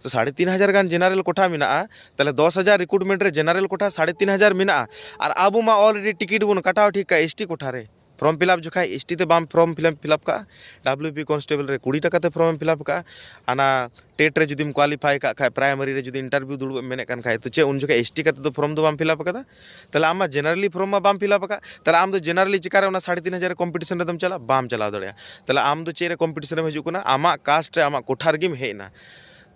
ᱛᱚ ᱥᱟᱲᱮ ᱛᱤᱱ ᱦᱟᱡᱟᱨ ᱜᱟᱱ ᱡᱮᱱᱟᱨᱮᱞ ᱠᱚᱴᱷᱟ ᱢᱮᱱᱟᱜᱼᱟ, ᱛᱟᱦᱚᱞᱮ ᱫᱚᱥ ᱦᱟᱡᱟᱨ ᱨᱤᱠᱨᱩᱴᱢᱮᱱᱴ ᱨᱮ ᱡᱮᱱᱟᱨᱮᱞ ᱠᱚᱴᱷᱟ ᱥᱟᱲᱮ ᱛᱤᱱ ᱦᱟᱡᱟᱨ ᱢᱮᱱᱟᱜᱼᱟ, ᱟᱨ ᱟᱵᱚ ᱢᱟ ᱚᱞᱨᱮᱰᱤ ᱴᱤᱠᱤᱴ ᱵᱚᱱ ᱠᱟᱴᱟᱣ ᱴᱷᱤᱠ ᱠᱟᱜᱼᱟ ᱮᱥ ᱴᱤ ᱠᱚᱴᱷᱟ ᱨᱮ᱾ ᱯᱷᱨᱚᱢ ᱯᱷᱤᱞᱟᱯ ᱡᱚᱠᱷᱟᱡ ᱮᱥ ᱴᱤ ᱛᱮ ᱵᱟᱢ ᱯᱷᱨᱚᱢ ᱯᱷᱤᱞᱟᱯ, ᱯᱷᱤᱞᱟᱯ ᱠᱟᱜᱼᱟ, ᱰᱟᱵᱞᱤᱭᱩ ᱯᱤ ᱠᱚᱱᱥᱴᱮᱵᱚᱞ ᱨᱮ ᱠᱩᱲᱤ ᱴᱟᱠᱟ ᱛᱮ ᱯᱷᱨᱚᱢ ᱯᱷᱤᱞᱟᱯ ᱠᱟᱜᱼᱟ, ᱦᱟᱱᱟ ᱴᱮᱴ ᱨᱮ ᱡᱩᱫᱤᱢ ᱠᱳᱣᱟᱞᱤᱯᱷᱟᱭ ᱠᱟᱜ ᱠᱷᱟᱡ, ᱯᱨᱟᱭᱢᱟᱨᱤ ᱨᱮ ᱡᱩᱫᱤ ᱤᱱᱴᱟᱨᱵᱷᱤᱭᱩ ᱫᱩᱲᱩᱵ ᱮᱢ ᱢᱮᱱᱮᱫ ᱠᱟᱱ ᱠᱷᱟᱡ, ᱛᱚ ᱪᱮᱫ ᱩᱱ ᱡᱚᱠᱷᱟᱡ ᱮᱥ ᱴᱤ ᱠᱟᱛᱮ ᱫᱚ ᱯᱷᱨᱚᱢ ᱫᱚ ᱵᱟᱢ ᱯᱷᱤᱞᱟᱯ ᱠᱟᱫᱟ? ᱛᱟᱦᱚᱞᱮ ᱟᱢ ᱢᱟ ᱡᱮᱱᱟᱨᱮᱞᱤ ᱯᱷᱨᱚᱢ ᱢᱟ ᱵᱟᱢ ᱯᱷᱤᱞᱟᱯ ᱟᱠᱟᱫ, ᱛᱟᱦᱚᱞᱮ ᱟᱢ ᱫᱚ ᱡᱮᱱᱟᱨᱮᱞᱤ ᱪᱤᱠᱟ ᱨᱮ ᱚᱱᱟ ᱥᱟᱲᱮ ᱛᱤᱱ ᱦᱟᱡᱟᱨ ᱨᱮ ᱠᱚᱢᱯᱤᱴᱤᱥᱚᱱ ᱨᱮᱫᱚᱢ ᱪᱟᱞᱟᱜᱼᱟ? ᱵᱟᱢ ᱪᱟᱞᱟᱣ ᱫᱟᱲᱮᱭᱟᱜᱼᱟ᱾ ᱛᱟᱦᱚᱞᱮ ᱟᱢ ᱫᱚ ᱪᱮᱫ ᱨᱮ ᱠᱚᱢᱯᱤᱴᱤᱥᱚᱱ ᱨᱮᱢ ᱦᱤᱡᱩᱜ ᱠᱟᱱᱟ? ᱟᱢᱟᱜ ᱠᱟᱥᱴ ᱨᱮ, ᱟᱢᱟᱜ ᱠᱚᱴᱷᱟ ᱨᱮᱜᱮᱢ ᱦᱮᱡ ᱮᱱᱟ᱾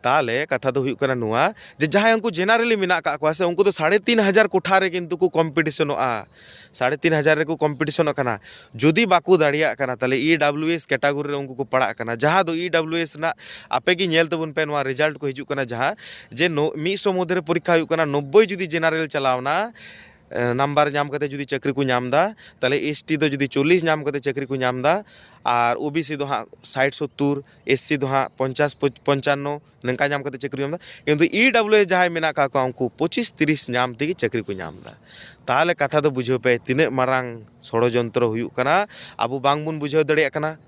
ᱛᱟᱦᱚᱞᱮ ᱠᱟᱛᱷᱟ ᱫᱚ ᱦᱩᱭᱩᱜ ᱠᱟᱱᱟ ᱱᱚᱣᱟ, ᱡᱮ ᱡᱟᱦᱟᱸᱭ ᱩᱱᱠᱩ ᱡᱮᱱᱟᱨᱮᱞᱤ ᱢᱮᱱᱟᱜ ᱟᱠᱟᱫ ᱠᱚᱣᱟ ᱥᱮ, ᱩᱱᱠᱩ ᱫᱚ ᱥᱟᱲᱮ ᱛᱤᱱ ᱦᱟᱡᱟᱨ ᱠᱚᱴᱷᱟ ᱨᱮ ᱠᱤᱱᱛᱩ ᱠᱚ ᱠᱚᱢᱯᱤᱴᱤᱥᱚᱱᱚᱜᱼᱟ, ᱥᱟᱲᱮ ᱛᱤᱱ ᱦᱟᱡᱟᱨ ᱨᱮᱠᱚ ᱠᱚᱢᱯᱤᱴᱤᱥᱚᱱᱚᱜ ᱠᱟᱱᱟ᱾ ᱡᱩᱫᱤ ᱵᱟᱠᱚ ᱫᱟᱲᱮᱭᱟᱜ ᱠᱟᱱᱟ, ᱛᱟᱦᱚᱞᱮ ᱤ ᱰᱟᱵᱞᱤᱭᱩ ᱮᱥ ᱠᱮᱴᱟᱜᱚᱨᱤ ᱨᱮ ᱩᱱᱠᱩ ᱠᱚ ᱯᱟᱲᱟᱜ ᱠᱟᱱᱟ, ᱡᱟᱦᱟᱸ ᱫᱚ ᱤ ᱰᱟᱵᱞᱤᱭᱩ ᱮᱥ ᱨᱮᱱᱟᱜ, ᱟᱯᱮ ᱜᱮ ᱧᱮᱞ ᱛᱟᱵᱚᱱ ᱯᱮ, ᱱᱚᱣᱟ ᱨᱮᱡᱟᱞᱴ ᱠᱚ ᱦᱤᱡᱩᱜ ᱠᱟᱱᱟ, ᱡᱟᱦᱟᱸ ᱡᱮ ᱱᱚ-, ᱢᱤᱫ ᱥᱚ ᱢᱚᱫᱽᱫᱷᱮ ᱨᱮ ᱯᱚᱨᱤᱠᱠᱷᱟ ᱦᱩᱭᱩᱜ ᱠᱟᱱᱟ, ᱱᱚᱵᱵᱳᱭ ᱡᱩᱫᱤ ᱡᱮᱱᱟᱨᱮᱞ ᱪᱟᱞᱟᱣᱱᱟ, ᱱᱟᱢᱵᱟᱨ ᱧᱟᱢ ᱠᱟᱛᱮ ᱡᱩᱫᱤ ᱪᱟᱹᱠᱨᱤ ᱠᱚ ᱧᱟᱢ ᱮᱫᱟ, ᱛᱟᱦᱚᱞᱮ ᱮᱥ ᱴᱤ ᱫᱚ ᱡᱩᱫᱤ ᱪᱚᱞᱞᱤᱥ ᱧᱟᱢ ᱠᱟᱛᱮ ᱪᱟᱹᱠᱨᱤ ᱠᱚ ᱧᱟᱢ ᱮᱫᱟ, ᱟᱨ ᱳ ᱵᱤ ᱥᱤ ᱫᱚ ᱦᱟᱸᱜ ᱥᱟᱴ ᱥᱳᱛᱛᱳᱨ, ᱮᱥ ᱥᱤ ᱫᱚ ᱦᱟᱸᱜ ᱯᱚᱧᱪᱟᱥ ᱯᱚᱧᱪᱟᱱᱱᱚ, ᱱᱚᱝᱠᱟ ᱧᱟᱢ ᱠᱟᱛᱮ ᱪᱟᱹᱠᱨᱤ ᱧᱟᱢ ᱮᱫᱟ᱾ ᱠᱤᱱᱛᱩ ᱤ ᱰᱟᱵᱞᱤᱭᱩ ᱮᱥ ᱡᱟᱦᱟᱸᱭ ᱢᱮᱱᱟᱜ ᱠᱟᱜ ᱠᱚᱣᱟ, ᱩᱱᱠᱩ ᱯᱚᱸᱪᱤᱥ ᱛᱤᱨᱤᱥ ᱧᱟᱢ ᱛᱮᱜᱮ ᱪᱟᱹᱠᱨᱤ ᱠᱚ ᱧᱟᱢ ᱮᱫᱟ᱾ ᱛᱟᱦᱚᱞᱮ ᱠᱟᱛᱷᱟ ᱫᱚ ᱵᱩᱡᱷᱟᱹᱣ ᱯᱮ, ᱛᱤᱱᱟᱹᱜ ᱢᱟᱨᱟᱝ ᱥᱚᱲᱚᱡᱚᱱᱛᱨᱚ ᱦᱩᱭᱩᱜ ᱠᱟᱱᱟ, ᱟᱵᱚ ᱵᱟᱝ ᱵᱚᱱ ᱵᱩᱡᱷᱟᱹᱣ ᱫᱟᱲᱮᱭᱟᱜ ᱠᱟᱱᱟ᱾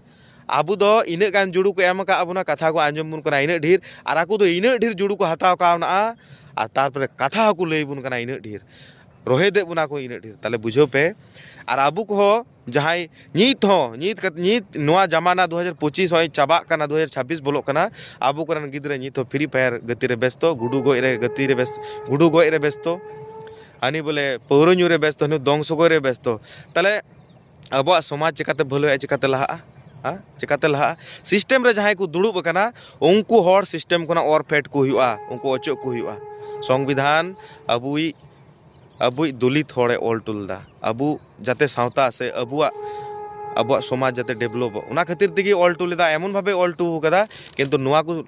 ᱟᱵᱚ ᱫᱚ ᱤᱱᱟᱹᱜ ᱜᱟᱱ ᱡᱩᱲᱩ ᱠᱚ ᱮᱢ ᱟᱠᱟᱫ ᱵᱚᱱᱟ, ᱠᱟᱛᱷᱟ ᱠᱚ ᱟᱸᱡᱚᱢ ᱵᱚᱱ ᱠᱟᱱᱟ ᱤᱱᱟᱹᱜ ᱰᱷᱮᱨ, ᱟᱨ ᱟᱠᱚ ᱫᱚ ᱤᱱᱟᱹᱜ ᱰᱷᱮᱨ ᱡᱩᱲᱩ ᱠᱚ ᱦᱟᱛᱟᱣ ᱠᱟᱣᱱᱟ, ᱟᱨ ᱛᱟᱨᱯᱚᱨᱮ ᱠᱟᱛᱷᱟ ᱦᱚᱸᱠᱚ ᱞᱟᱹᱭ ᱵᱚᱱ ᱠᱟᱱᱟ ᱤᱱᱟᱹᱜ ᱰᱷᱮᱨ, ᱨᱚᱦᱮᱫᱮᱫ ᱵᱚᱱᱟ ᱠᱚ ᱤᱱᱟᱹᱜ ᱰᱷᱮᱨ᱾ ᱛᱟᱦᱚᱞᱮ ᱵᱩᱡᱷᱟᱹᱣ ᱯᱮ, ᱟᱨ ᱟᱵᱚ ᱠᱚᱦᱚᱸ ᱡᱟᱦᱟᱸᱭ ᱱᱤᱛ ᱦᱚᱸ, ᱱᱤᱛ ᱠᱟᱛ-, ᱱᱤᱛ ᱱᱚᱣᱟ ᱡᱟᱢᱟᱱᱟ ᱫᱩ ᱦᱟᱡᱟᱨ ᱯᱚᱸᱪᱤᱥ ᱦᱚᱸᱜᱼᱚᱭ ᱪᱟᱵᱟᱜ ᱠᱟᱱᱟ, ᱫᱩ ᱦᱟᱡᱟᱨ ᱪᱷᱟᱵᱵᱤᱥ ᱵᱚᱞᱚᱜ ᱠᱟᱱᱟ, ᱟᱵᱚ ᱠᱚᱨᱮᱱ ᱜᱤᱫᱽᱨᱟᱹ ᱱᱤᱛ ᱦᱚᱸ ᱯᱷᱨᱤ ᱯᱷᱟᱭᱟᱨ ᱜᱟᱛᱮ ᱨᱮ ᱵᱮᱥᱛᱚ, ᱜᱩᱰᱩ ᱜᱚᱡ ᱨᱮ ᱜᱟᱛᱮ ᱨᱮ ᱵᱮᱥ-, ᱜᱩᱰᱩ ᱜᱚᱡ ᱨᱮ ᱵᱮᱥᱛᱚ, ᱦᱟᱹᱱᱤ ᱵᱚᱞᱮ ᱯᱟᱹᱣᱨᱟᱹ ᱧᱩ ᱨᱮ ᱵᱮᱥᱛᱚ, ᱦᱟᱹᱱᱤ ᱫᱚᱝ ᱥᱚᱜᱚᱭ ᱨᱮ ᱵᱮᱥᱛᱚ᱾ ᱛᱟᱦᱚᱞᱮ ᱟᱵᱚᱣᱟᱜ ᱥᱚᱢᱟᱡᱽ ᱪᱤᱠᱟᱹᱛᱮ ᱵᱷᱟᱹᱞᱟᱹᱜᱼᱟ, ᱪᱤᱠᱟᱹᱛᱮ ᱞᱟᱦᱟᱜᱼᱟ? ᱦᱮᱸ? ᱪᱤᱠᱟᱹᱛᱮ ᱞᱟᱦᱟᱜᱼᱟ? ᱥᱤᱥᱴᱮᱢ ᱨᱮ ᱡᱟᱦᱟᱸᱭ ᱠᱚ ᱫᱩᱲᱩᱵ ᱟᱠᱟᱱᱟ, ᱩᱱᱠᱩ ᱦᱚᱲ ᱥᱤᱥᱴᱮᱢ ᱠᱷᱚᱱᱟᱜ ᱚᱨ ᱯᱷᱮᱰ ᱠᱚ ᱦᱩᱭᱩᱜᱼᱟ, ᱩᱱᱠᱩ ᱚᱪᱚᱜ ᱠᱚ ᱦᱩᱭᱩᱜᱼᱟ᱾ ᱥᱚᱝᱵᱤᱫᱷᱟᱱ ᱟᱵᱚᱭᱤᱡ, ᱟᱵᱚᱭᱤᱡ ᱫᱚᱞᱤᱛ ᱦᱚᱲᱮ ᱚᱞ ᱦᱚᱴᱚ ᱞᱮᱫᱟ, ᱟᱵᱚ ᱡᱟᱛᱮ ᱥᱟᱶᱛᱟ ᱥᱮ ᱟᱵᱚᱣᱟᱜ, ᱟᱵᱚᱣᱟᱜ ᱥᱚᱢᱟᱡᱽ ᱡᱟᱛᱮ ᱰᱮᱵᱷᱞᱚᱯᱚᱜ, ᱚᱱᱟ ᱠᱷᱟᱹᱛᱤᱨ ᱛᱮᱜᱮ ᱚᱞ ᱦᱚᱴᱚ ᱞᱮᱫᱟ, ᱮᱢᱚᱱ ᱵᱷᱟᱵᱮ ᱚᱞ ᱦᱚᱴᱚ ᱠᱟᱫᱟ, ᱠᱤᱱᱛᱩ ᱱᱚᱣᱟ ᱠᱚ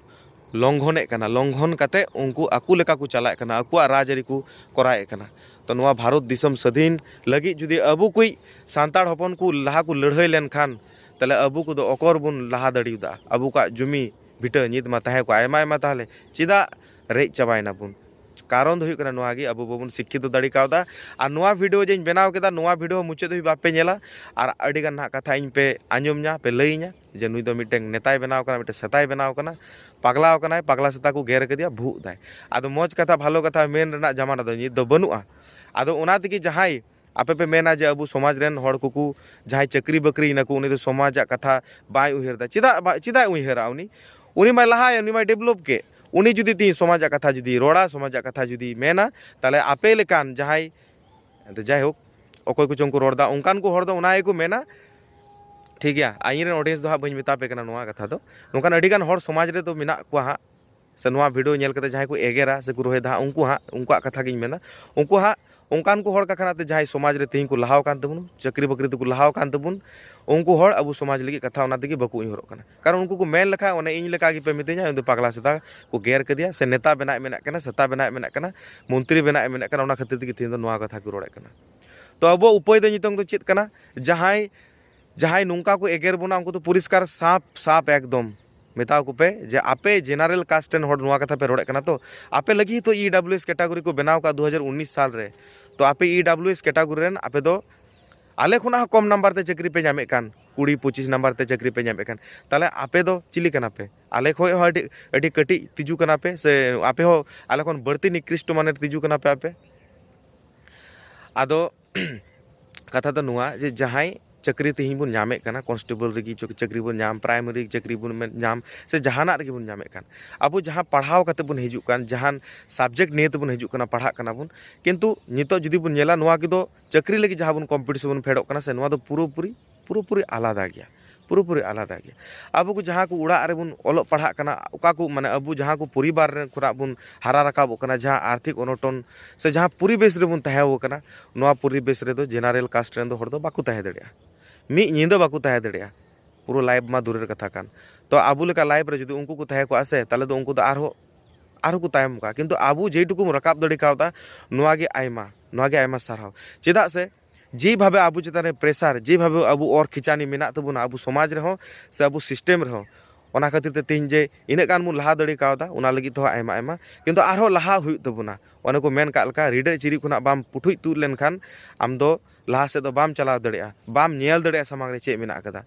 ᱞᱚᱝᱜᱷᱚᱱᱮᱫ ᱠᱟᱱᱟ᱾ ᱞᱚᱝᱜᱷᱚᱱ ᱠᱟᱛᱮ ᱩᱱᱠᱩ ᱟᱠᱚ ᱞᱮᱠᱟ ᱠᱚ ᱪᱟᱞᱟᱜ ᱠᱟᱱᱟ, ᱟᱠᱚᱣᱟᱜ ᱨᱟᱡᱽᱟᱹᱨᱤ ᱠᱚ ᱠᱚᱨᱟᱣᱮᱫ ᱠᱟᱱᱟ᱾ ᱛᱚ, ᱱᱚᱣᱟ ᱵᱷᱟᱨᱚᱛ ᱫᱤᱥᱚᱢ ᱥᱟᱹᱫᱷᱤᱱ ᱞᱟᱹᱜᱤᱫ ᱡᱩᱫᱤ ᱟᱵᱚ ᱠᱚ ᱥᱟᱱᱛᱟᱲ ᱦᱚᱯᱚᱱ ᱠᱚ ᱞᱟᱦᱟ ᱠᱚ ᱞᱟᱹᱲᱦᱟᱹᱭ ᱞᱮᱱᱠᱷᱟᱱ, ᱛᱟᱦᱞᱮ ᱟᱵᱚ ᱠᱚᱫᱚ ᱚᱠᱚᱨ ᱵᱚᱱ ᱞᱟᱦᱟ ᱫᱟᱲᱮᱭᱟᱫᱟ? ᱟᱵᱚ ᱠᱚᱣᱟᱜ ᱡᱩᱢᱤ ᱵᱷᱤᱴᱟᱹ ᱱᱤᱛ ᱢᱟ ᱛᱟᱦᱮᱸ ᱠᱚᱜᱼᱟ ᱟᱭᱢᱟ ᱟᱭᱢᱟ, ᱛᱟᱦᱞᱮ ᱪᱮᱫᱟᱜ ᱨᱮᱡ ᱪᱟᱵᱟᱭᱮᱱᱟ ᱵᱚᱱ? ᱠᱟᱨᱚᱱ ᱫᱚ ᱦᱩᱭᱩᱜ ᱠᱟᱱᱟ ᱱᱚᱣᱟ ᱜᱮ, ᱟᱵᱚ ᱵᱟᱵᱚᱱ ᱥᱤᱠᱠᱷᱤᱛᱚ ᱫᱟᱲᱮ ᱠᱟᱣᱫᱟ᱾ ᱟᱨ ᱱᱚᱣᱟ ᱵᱷᱤᱰᱤᱭᱳ ᱡᱮᱧ ᱵᱮᱱᱟᱣ ᱠᱮᱫᱟ, ᱱᱚᱣᱟ ᱵᱷᱤᱰᱤᱭᱳ ᱢᱩᱪᱟᱹᱫ ᱫᱷᱟᱹᱵᱤᱡ ᱵᱟᱯᱮ ᱧᱮᱞᱟ, ᱟᱨ ᱟᱹᱰᱤ ᱜᱟᱱ ᱱᱟᱦᱟᱜ ᱠᱟᱛᱷᱟ ᱤᱧ ᱯᱮ ᱟᱸᱡᱚᱢ ᱧᱟ, ᱯᱮ ᱞᱟᱹᱭᱟᱹᱧᱟ ᱡᱮ ᱱᱩᱭ ᱫᱚ ᱢᱤᱫᱴᱮᱱ ᱱᱮᱛᱟᱭ ᱵᱮᱱᱟᱣ ᱠᱟᱱᱟ, ᱢᱤᱫᱴᱮᱱ ᱥᱮᱛᱟᱭ ᱵᱮᱱᱟᱣ ᱠᱟᱱᱟ, ᱯᱟᱜᱽᱞᱟᱣ ᱠᱟᱱᱟᱭ, ᱯᱟᱜᱽᱞᱟ ᱥᱮᱛᱟ ᱠᱚ ᱜᱮᱨ ᱠᱟᱫᱮᱭᱟ, ᱵᱷᱩᱜ ᱫᱟᱭ᱾ ᱟᱫᱚ ᱢᱚᱡᱽ ᱠᱟᱛᱷᱟ, ᱵᱷᱟᱞᱚ ᱠᱟᱛᱷᱟ ᱢᱮᱱ ᱨᱮᱱᱟᱜ ᱡᱟᱢᱟᱱᱟ ᱫᱚ ᱱᱤᱛ ᱫᱚ ᱵᱟᱹᱱᱩᱜᱼᱟ᱾ ᱟᱫᱚ ᱚᱱᱟ ᱛᱮᱜᱮ ᱡᱟᱦᱟᱸᱭ ᱟᱯᱮ ᱯᱮ ᱢᱮᱱᱟ ᱡᱮ ᱟᱵᱚ ᱥᱚᱢᱟᱡᱽ ᱨᱮᱱ ᱦᱚᱲ ᱠᱚᱠᱚ, ᱡᱟᱦᱟᱸᱭ ᱪᱟᱹᱠᱨᱤ ᱵᱟᱹᱠᱨᱤᱭᱮᱱᱟ ᱠᱚ, ᱩᱱᱤ ᱫᱚ ᱥᱚᱢᱟᱡᱟᱜ ᱠᱟᱛᱷᱟ ᱵᱟᱭ ᱩᱭᱦᱟᱹᱨ ᱮᱫᱟ᱾ ᱪᱮᱫᱟᱜ ᱵᱟ-, ᱪᱮᱫᱟᱜ ᱩᱭᱦᱟᱹᱨᱟ ᱩᱱᱤ? ᱩᱱᱤ ᱢᱟᱭ ᱞᱟᱦᱟᱭᱟ, ᱩᱱᱤ ᱢᱟᱭ ᱰᱮᱵᱷᱞᱚᱯ ᱠᱮᱫ᱾ ᱩᱱᱤ ᱡᱩᱫᱤ ᱛᱤᱦᱤᱧ ᱥᱚᱢᱟᱡᱟᱜ ᱠᱟᱛᱷᱟ ᱡᱩᱫᱤ ᱨᱚᱲᱟ, ᱥᱚᱢᱟᱡᱟᱜ ᱠᱟᱛᱷᱟ ᱡᱩᱫᱤ ᱢᱮᱱᱟ, ᱛᱟᱦᱞᱮ ᱟᱯᱮ ᱞᱮᱠᱟᱱ ᱡᱟᱦᱟᱸᱭ, ᱮᱱᱛᱮ ᱡᱟᱭᱦᱳᱠ, ᱚᱠᱚᱭ ᱠᱚᱪᱚᱝ ᱠᱚ ᱨᱚᱲ ᱮᱫᱟ, ᱚᱱᱠᱟᱱ ᱠᱚ ᱦᱚᱲ ᱫᱚ ᱚᱱᱟ ᱜᱮᱠᱚ ᱢᱮᱱᱟ᱾ ᱴᱷᱤᱠ ᱜᱮᱭᱟ, ᱤᱧ ᱨᱮᱱ ᱚᱰᱤᱭᱮᱱᱥ ᱫᱚ ᱦᱟᱸᱜ ᱵᱟᱹᱧ ᱢᱮᱛᱟ ᱯᱮ ᱠᱟᱱᱟ ᱱᱚᱣᱟ ᱠᱟᱛᱷᱟ ᱫᱚ᱾ ᱱᱚᱝᱠᱟᱱ ᱟᱹᱰᱤ ᱜᱟᱱ ᱦᱚᱲ ᱥᱚᱢᱟᱡᱽ ᱨᱮᱫᱚ ᱢᱮᱱᱟᱜ ᱠᱚᱣᱟ ᱦᱟᱸᱜ, ᱥᱮ ᱱᱚᱣᱟ ᱵᱷᱤᱰᱤᱭᱳ ᱧᱮᱞ ᱠᱟᱛᱮ ᱡᱟᱦᱟᱸᱭ ᱠᱚ ᱮᱜᱮᱨᱟ ᱥᱮ ᱠᱚ ᱨᱚᱦᱮᱫᱟ ᱦᱟᱸᱜ, ᱩᱱᱠᱩ ᱦᱟᱸᱜ, ᱩᱱᱠᱩᱣᱟᱜ ᱠᱟᱛᱷᱟ ᱜᱤᱧ ᱢᱮᱱᱟ᱾ ᱩᱱᱠᱩ ᱦᱟᱸᱜ ᱚᱱᱠᱟᱱ ᱠᱚ ᱦᱚᱲ ᱠᱟᱠᱷᱱᱟ ᱛᱮ ᱡᱟᱦᱟᱸᱭ ᱥᱚᱢᱟᱡᱽ ᱨᱮ ᱛᱮᱦᱮᱧ ᱠᱚ ᱞᱟᱦᱟᱣ ᱠᱟᱱ ᱛᱟᱵᱚᱱ, ᱪᱟᱹᱠᱨᱤ ᱵᱟᱹᱠᱨᱤ ᱛᱮᱠᱚ ᱞᱟᱦᱟᱣ ᱠᱟᱱ ᱛᱟᱵᱚᱱ, ᱩᱱᱠᱩ ᱦᱚᱲ ᱟᱵᱚ ᱥᱚᱢᱟᱡᱽ ᱞᱟᱹᱜᱤᱫ ᱠᱟᱛᱷᱟ ᱚᱱᱟ ᱛᱮᱜᱮ ᱵᱟᱠᱚ ᱩᱭᱦᱟᱹᱨᱚᱜ ᱠᱟᱱᱟ᱾ ᱠᱟᱨᱚᱱ ᱩᱱᱠᱩ ᱠᱚ ᱢᱮᱱ ᱞᱮᱠᱷᱟᱱ ᱚᱱᱮ ᱤᱧ ᱞᱮᱠᱟ ᱜᱮᱯᱮ ᱢᱤᱛᱟᱹᱧᱟ, ᱤᱧ ᱫᱚ ᱯᱟᱜᱽᱞᱟ ᱥᱮᱛᱟ ᱠᱚ ᱜᱮᱨ ᱠᱟᱫᱮᱭᱟ, ᱥᱮ ᱱᱮᱛᱟ ᱵᱮᱱᱟᱜ ᱢᱮᱱᱟᱜ ᱠᱟᱱᱟ, ᱥᱮᱛᱟ ᱵᱮᱱᱟᱜ ᱢᱮᱱᱟᱜ ᱠᱟᱱᱟ, ᱢᱚᱱᱛᱨᱤ ᱵᱮᱱᱟᱜ ᱢᱮᱱᱟᱜ ᱠᱟᱱᱟ, ᱚᱱᱟ ᱠᱷᱟᱹᱛᱤᱨ ᱛᱮᱜᱮ ᱛᱮᱦᱮᱧ ᱫᱚ ᱱᱚᱣᱟ ᱠᱟᱛᱷᱟ ᱠᱚ ᱨᱚᱲᱮᱫ ᱠᱟᱱᱟ᱾ ᱛᱚ ᱟᱵᱚᱣᱟᱜ ᱩᱯᱟᱹᱭ ᱫᱚ ᱱᱤᱛᱚᱝ ᱫᱚ ᱪᱮᱫ ᱠᱟᱱᱟ? ᱡᱟᱦᱟᱸᱭ ᱡᱟᱦᱟᱸᱭ ᱱᱚᱝᱠᱟ ᱠᱚ ᱮᱜᱮᱨ ᱵᱚᱱᱟ, ᱩᱱᱠᱩ ᱫᱚ ᱯᱚᱨᱤᱥᱠᱟᱨ ᱥᱟᱯ ᱥᱟᱯ ᱮᱠᱫᱚᱢ ᱢᱮᱛᱟᱣ ᱠᱚᱯᱮ ᱡᱮ ᱟᱯᱮ general caste ᱨᱮᱱ ᱦᱚᱲ ᱱᱚᱣᱟ ᱠᱟᱛᱷᱟ ᱯᱮ ᱨᱚᱲᱮᱫ ᱠᱟᱱᱟ, ᱛᱚ ᱟᱯᱮ ᱞᱟᱹᱜᱤᱫ ᱦᱚᱸᱛᱚ E W S category ᱠᱚ ᱵᱮᱱᱟᱣ ᱠᱟᱜ ᱫᱩ ᱦᱟᱡᱟᱨ ᱩᱱᱤᱥ ᱥᱟᱞ ᱨᱮ᱾ ᱛᱚ ᱟᱯᱮ E W S category ᱨᱮᱱ ᱟᱯᱮ ᱫᱚ ᱟᱞᱮ ᱠᱷᱚᱱᱟᱜ ᱦᱚᱸ ᱠᱚᱢ ᱱᱟᱢᱵᱟᱨ ᱛᱮ ᱪᱟᱹᱠᱨᱤ ᱯᱮ ᱧᱟᱢᱮᱫ ᱠᱟᱱ, ᱠᱩᱲᱤ ᱯᱚᱸᱪᱤᱥ ᱱᱟᱢᱵᱟᱨ ᱛᱮ ᱪᱟᱹᱠᱨᱤ ᱯᱮ ᱧᱟᱢᱮᱫ ᱠᱟᱱ, ᱛᱟᱦᱚᱞᱮ ᱟᱯᱮ ᱫᱚ ᱪᱤᱞᱤ ᱠᱟᱱᱟ ᱯᱮ? ᱟᱞᱮ ᱠᱷᱚᱱ ᱦᱚᱸ ᱟᱹᱰᱤ ᱟᱹᱰᱤ ᱠᱟᱹᱴᱤᱡ ᱛᱤᱡᱩ ᱠᱟᱱᱟ ᱯᱮ, ᱥᱮ ᱟᱯᱮ ᱦᱚᱸ ᱟᱞᱮ ᱠᱷᱚᱱ ᱵᱟᱹᱲᱛᱤ ᱱᱤᱠᱨᱤᱥᱴᱚ ᱢᱟᱱᱮᱨ ᱛᱤᱡᱩ ᱠᱟᱱᱟ ᱯᱮ ᱟᱯᱮ? ᱟᱫᱚ ᱠᱟᱛᱷᱟ ᱫᱚ ᱱᱚᱣᱟ ᱡᱮ ᱡᱟᱦᱟᱸᱭ ᱪᱟᱹᱠᱨᱤ ᱛᱮᱦᱮᱧ ᱵᱚᱱ ᱧᱟᱢᱮᱫ ᱠᱟᱱᱟ, ᱠᱚᱱᱥᱴᱮᱵᱚᱞ ᱨᱮᱜᱮ ᱪᱟᱹᱠ- ᱪᱟᱹᱠᱨᱤ ᱵᱚᱱ ᱧᱟᱢ, ᱯᱨᱟᱭᱢᱟᱨᱤ ᱪᱟᱹᱠᱨᱤ ᱵᱚᱱ ᱢᱮ- ᱧᱟᱢ, ᱥᱮ ᱡᱟᱦᱟᱱᱟᱜ ᱨᱮᱜᱮ ᱵᱚᱱ ᱧᱟᱢᱮᱫ ᱠᱟᱱ, ᱟᱵᱚ ᱡᱟᱦᱟᱸ ᱯᱟᱲᱦᱟᱣ ᱠᱟᱛᱮ ᱵᱚᱱ ᱦᱤᱡᱩᱜ ᱠᱟᱱ, ᱡᱟᱦᱟᱱ ᱥᱟᱵᱡᱮᱠᱴ ᱱᱤᱭᱮ ᱛᱮᱵᱚᱱ ᱦᱤᱡᱩᱜ ᱠᱟᱱᱟ, ᱯᱟᱲᱦᱟᱜ ᱠᱟᱱᱟ ᱵᱚᱱ, ᱠᱤᱱᱛᱩ ᱱᱤᱛᱚᱜ ᱡᱩᱫᱤ ᱵᱚᱱ ᱧᱮᱞᱟ, ᱱᱚᱣᱟ ᱠᱚᱫᱚ ᱪᱟᱹᱠᱨᱤ ᱞᱟᱹᱜᱤᱫ ᱡᱟᱦᱟᱸ ᱵᱚᱱ ᱠᱚᱢᱯᱤᱴᱤᱥᱚᱱ ᱵᱚᱱ ᱯᱷᱮᱰᱚᱜ ᱠᱟᱱᱟ ᱥᱮ, ᱱᱚᱣᱟ ᱫᱚ ᱯᱩᱨᱟᱹᱯᱩᱨᱤ ᱯᱩᱨᱟᱹᱯᱩᱨᱤ ᱟᱞᱟᱫᱟ ᱜᱮᱭᱟ, ᱯᱩᱨᱟᱹᱯᱩᱨᱤ ᱟᱞᱟᱫᱟ ᱜᱮᱭᱟ᱾ ᱟᱵᱚ ᱠᱚ ᱡᱟᱦᱟᱸ ᱠᱚ ᱚᱲᱟᱜ ᱨᱮᱵᱚᱱ ᱚᱞᱚᱜ ᱯᱟᱲᱦᱟᱜ ᱠᱟᱱᱟ, ᱚᱠᱟ ᱠᱚ, ᱢᱟᱱᱮ, ᱟᱵᱚ ᱡᱟᱦᱟᱸ ᱠᱚ ᱯᱚᱨᱤᱵᱟᱨ ᱨᱮ ᱠᱷᱚᱱᱟᱜ ᱵᱚᱱ ᱦᱟᱨᱟ ᱨᱟᱠᱟᱵᱚᱜ ᱠᱟᱱᱟ, ᱡᱟᱦᱟᱸ ᱟᱨᱛᱷᱤᱠ ᱚᱱᱚᱴᱚᱱ ᱥᱮ ᱡᱟᱦᱟᱸ ᱯᱚᱨᱤᱵᱮᱥ ᱨᱮᱵᱚᱱ ᱛᱟᱦᱮᱸ ᱟᱠᱟᱱᱟ, ᱱᱚᱣᱟ ᱯᱚᱨᱤᱵᱮᱥ ᱨᱮᱫᱚ ᱡᱮᱱᱟᱨᱮᱞ ᱠᱟᱥᱴ ᱨᱮᱱ ᱫᱚ ᱦᱚᱲ ᱫᱚ ᱵᱟᱠᱚ ᱛᱟᱦᱮᱸ ᱫᱟᱲᱮᱭᱟᱜᱼᱟ, ᱢᱤᱫ ᱧᱤᱫᱟᱹ ᱵᱟᱠᱚ ᱛᱟᱦᱮᱸ ᱫᱟᱲᱮᱭᱟᱜᱼᱟ, ᱯᱩᱨᱟᱹ ᱞᱟᱭᱤᱯᱷ ᱢᱟ ᱫᱩᱨᱮᱨ ᱠᱟᱛᱷᱟ ᱠᱟᱱ᱾ ᱛᱚ ᱟᱵᱚ ᱞᱮᱠᱟ ᱞᱟᱭᱤᱯᱷ ᱨᱮ ᱡᱩᱫᱤ ᱩᱱᱠᱩ ᱠᱚ ᱛᱟᱦᱮᱸ ᱠᱚᱜᱼᱟ ᱥᱮ, ᱛᱟᱦᱚᱞᱮ ᱫᱚ ᱩᱱᱠᱩ ᱫᱚ ᱟᱨᱦᱚᱸ ᱟᱨᱦᱚᱸ ᱠᱚ ᱛᱟᱭᱚᱢ ᱠᱚᱜᱼᱟ᱾ ᱠᱤᱱᱛᱩ ᱟᱵᱚ ᱡᱮᱴᱩᱠᱩ ᱵᱚᱱ ᱨᱟᱠᱟᱵ ᱫᱟᱲᱮ ᱠᱟᱣᱫᱟ, ᱱᱚᱣᱟ ᱜᱮ ᱟᱭᱢᱟ, ᱱᱚᱣᱟ ᱜᱮ ᱟᱭᱢᱟ ᱥᱟᱨᱦᱟᱣ᱾ ᱪᱮᱫᱟᱜ ᱥᱮ ᱡᱮᱵᱷᱟᱵᱮ ᱟᱵᱚ ᱪᱮᱛᱟᱱ ᱨᱮ ᱯᱨᱮᱥᱟᱨ, ᱡᱮᱵᱷᱟᱵᱮ ᱟᱵᱚ ᱚᱨ ᱠᱷᱤᱪᱟᱱᱤ ᱢᱮᱱᱟᱜ ᱛᱟᱵᱚᱱᱟ ᱟᱵᱚ ᱥᱚᱢᱟᱡᱽ ᱨᱮᱦᱚᱸ ᱥᱮ ᱟᱵᱚ ᱥᱤᱥᱴᱮᱢ ᱨᱮᱦᱚᱸ, ᱚᱱᱟ ᱠᱷᱟᱹᱛᱤᱨ ᱛᱮ ᱛᱮᱦᱮᱧ ᱡᱮ ᱤᱱᱟᱹᱜ ᱜᱟᱱ ᱵᱚᱱ ᱞᱟᱦᱟ ᱫᱟᱲᱮ ᱠᱟᱣᱫᱟ, ᱚᱱᱟ ᱞᱟᱹᱜᱤᱫ ᱛᱮᱦᱚᱸ ᱟᱭᱢᱟ ᱟᱭᱢᱟ, ᱠᱤᱱᱛᱩ ᱟᱨᱦᱚᱸ ᱞᱟᱦᱟ ᱦᱩᱭᱩᱜ ᱛᱟᱵᱚᱱᱟ᱾ ᱚᱱᱮ ᱠᱚ ᱢᱮᱱ ᱠᱟᱜ ᱞᱮᱠᱟ, ᱨᱤᱰᱟᱹᱜ ᱪᱤᱨᱤᱡ ᱠᱷᱚᱱᱟᱜ ᱵᱟᱢ ᱯᱩᱴᱷᱩᱡ ᱛᱩᱫ ᱞᱮᱱᱠᱷᱟᱱ ᱟᱢ ᱫᱚ ᱞᱟᱦᱟ ᱥᱮᱫ ᱫᱚ ᱵᱟᱢ ᱪᱟᱞᱟᱣ ᱫᱟᱲᱮᱭᱟᱜᱼᱟ, ᱵᱟᱢ ᱧᱮᱞ ᱫᱟᱲᱮᱭᱟᱜᱼᱟ ᱥᱟᱢᱟᱝ ᱨᱮ ᱪᱮᱫ ᱢᱮᱱᱟᱜ ᱟᱠᱟᱫᱟ᱾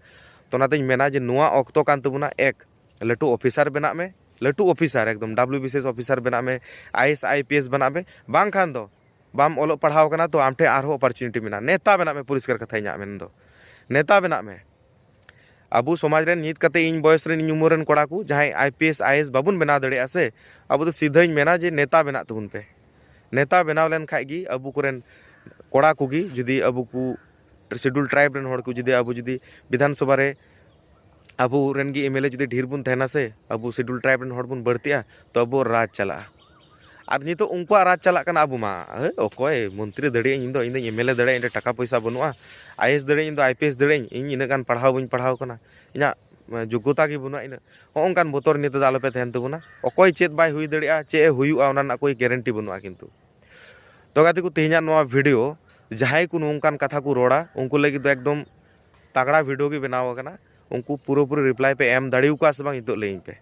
ᱛᱚ ᱚᱱᱟᱛᱤᱧ ᱢᱮᱱᱟ ᱡᱮ ᱱᱚᱣᱟ ᱚᱠᱛᱚ ᱠᱟᱱ ᱛᱟᱵᱚᱱᱟ, ᱮᱠ, ᱞᱟᱹᱴᱩ ᱚᱯᱷᱤᱥᱟᱨ ᱵᱮᱱᱟᱜ ᱢᱮ, ᱞᱟᱹᱴᱩ ᱚᱯᱷᱤᱥᱟᱨ, ᱮᱠᱫᱚᱢ W B C S officer ᱵᱮᱱᱟᱜ ᱢᱮ, I A S, I P S ᱵᱮᱱᱟᱜ ᱢᱮ, ᱵᱟᱝᱠᱷᱟᱱ ᱫᱚ ᱵᱟᱢ ᱚᱞᱚᱜ ᱯᱟᱲᱦᱟᱣ ᱠᱟᱱᱟ, ᱛᱚ ᱟᱢ ᱴᱷᱮᱱ ᱟᱨᱦᱚᱸ ᱚᱯᱚᱨᱪᱩᱱᱤᱴᱤ ᱢᱮᱱᱟᱜᱼᱟ᱾ ᱱᱮᱛᱟ ᱵᱮᱱᱟᱜ ᱢᱮ, ᱯᱚᱨᱤᱥᱠᱟᱨ ᱠᱟᱛᱷᱟ ᱤᱧᱟᱹᱜ ᱢᱮᱱ ᱫᱚ, ᱱᱮᱛᱟ ᱵᱮᱱᱟᱜ ᱢᱮ᱾ ᱟᱵᱚ ᱥᱚᱢᱟᱡᱽ ᱨᱮᱱ ᱱᱤᱛ ᱠᱟᱛᱮ ᱤᱧ ᱵᱚᱭᱮᱥ ᱨᱮᱱ, ᱤᱧ ᱩᱢᱮᱨ ᱨᱮᱱ ᱠᱚᱲᱟ ᱠᱚ ᱡᱟᱦᱟᱸᱭ I P S, I A S ᱵᱟᱵᱚᱱ ᱵᱮᱱᱟᱣ ᱫᱟᱲᱮᱭᱟᱜᱼᱟ ᱥᱮ, ᱟᱵᱚ ᱫᱚ ᱥᱤᱫᱷᱟᱹᱧ ᱢᱮᱱᱟ ᱡᱮ ᱱᱮᱛᱟ ᱵᱮᱱᱟᱜ ᱛᱟᱵᱚᱱ ᱯᱮ᱾ ᱱᱮᱛᱟ ᱵᱮᱱᱟᱣ ᱞᱮᱱ ᱠᱷᱟᱡ ᱜᱮ ᱟᱵᱚ ᱠᱚᱨᱮᱱ ᱠᱚᱲᱟ ᱠᱚᱜᱮ, ᱡᱩᱫᱤ ᱟᱵᱚ ᱠᱚ ᱥᱤᱰᱩᱞ ᱴᱨᱟᱭᱤᱵᱽ ᱨᱮᱱ ᱦᱚᱲ ᱠᱚ ᱡᱩᱫᱤ ᱟᱵᱚ ᱡᱩᱫᱤ ᱵᱤᱫᱷᱟᱱ ᱥᱚᱵᱷᱟ ᱨᱮ ᱟᱵᱚ ᱨᱮᱱ ᱜᱮ M L A ᱡᱩᱫᱤ ᱰᱷᱮᱨ ᱵᱚᱱ ᱛᱟᱦᱮᱱᱟ ᱥᱮ, ᱟᱵᱚ ᱥᱤᱰᱩᱞ ᱴᱨᱟᱭᱤᱵᱽ ᱨᱮᱱ ᱦᱚᱲ ᱵᱚᱱ ᱵᱟᱹᱲᱛᱤᱜᱼᱟ, ᱛᱚ ᱟᱵᱚ ᱨᱟᱡᱽ ᱪᱟᱞᱟᱜᱼᱟ᱾ ᱟᱨ ᱱᱤᱛᱚᱜ ᱩᱱᱠᱩᱣᱟᱜ ᱨᱟᱡᱽ ᱪᱟᱞᱟᱜ ᱠᱟᱱᱟ᱾ ᱟᱵᱚ ᱢᱟ, ᱦᱮ, ᱚᱠᱚᱭ ᱢᱚᱱᱛᱨᱤ ᱫᱟᱲᱮᱭᱟᱜᱼᱟ? ᱤᱧ ᱫᱚ, ᱤᱧ ᱫᱚᱧ ᱮᱢ ᱮᱞ ᱮ ᱫᱟᱲᱮᱭᱟᱜᱼᱟ, ᱤᱧ ᱴᱷᱮᱱ ᱴᱟᱠᱟ ᱯᱚᱭᱥᱟ ᱵᱟᱹᱱᱩᱜᱼᱟ, ᱟᱭ ᱮ ᱮᱥ ᱫᱟᱲᱮᱭᱟᱜᱼᱟ, ᱤᱧ ᱫᱚ ᱟᱭ ᱯᱤ ᱮᱥ ᱫᱟᱲᱮᱭᱟᱜᱼᱟ, ᱤᱧ ᱤᱱᱟᱹᱜ ᱜᱟᱱ ᱯᱟᱲᱦᱟᱣ ᱵᱟᱹᱧ ᱯᱟᱲᱦᱟᱣ ᱠᱟᱱᱟ, ᱤᱧᱟᱹᱜ, ᱮ, ᱡᱳᱜᱽᱜᱚᱛᱟ ᱜᱮ ᱵᱟᱹᱱᱩᱜᱼᱟ ᱤᱱᱟᱹᱜ᱾ ᱦᱚᱸᱜᱼᱚ ᱱᱚᱝᱠᱟᱱ ᱵᱚᱛᱚᱨ ᱱᱤᱛᱚᱜ ᱫᱚ ᱟᱞᱚᱯᱮ ᱛᱟᱦᱮᱱ ᱛᱟᱵᱚᱱᱟ᱾ ᱚᱠᱚᱭ ᱪᱮᱫ ᱵᱟᱭ ᱦᱩᱭ ᱫᱟᱲᱮᱭᱟᱜᱼᱟ, ᱪᱮᱫ ᱮ ᱦᱩᱭᱩᱜᱼᱟ, ᱚᱱᱟ ᱨᱮᱱᱟᱜ ᱠᱳᱭ ᱜᱮᱨᱮᱱᱴᱤ ᱵᱟᱹᱱᱩᱜᱼᱟ᱾ ᱠᱤᱱᱛᱩ ᱛᱚ ᱜᱟᱛᱮ ᱠᱚ, ᱛᱮᱦᱮᱧᱟᱜ ᱱᱚᱣᱟ ᱵᱷᱤᱰᱤᱭᱳ, ᱡᱟᱦᱟᱸᱭ ᱠᱚ ᱱᱚᱝᱠᱟᱱ ᱠᱟᱛᱷᱟ ᱠᱚ ᱨᱚᱲᱟ, ᱩᱱᱠᱩ ᱞᱟᱹᱜᱤᱫ ᱫᱚ ᱮᱠᱫᱚᱢ ᱛᱟᱜᱲᱟ ᱵᱷᱤᱰᱤᱭᱳ ᱜᱮ ᱵᱮᱱᱟᱣ ᱟᱠᱟᱱᱟ᱾ ᱩᱱᱠᱩ ᱯᱩᱨᱟᱹᱯᱩᱨᱤ ᱨᱤᱯᱞᱟᱭ ᱯᱮ ᱮᱢ ᱫᱟᱲᱮᱭᱟᱠᱚᱣᱟ ᱥᱮ ᱵᱟᱝ, ᱱᱤᱛᱚᱜ ᱞᱟᱹᱭᱟᱹᱧ ᱯᱮ᱾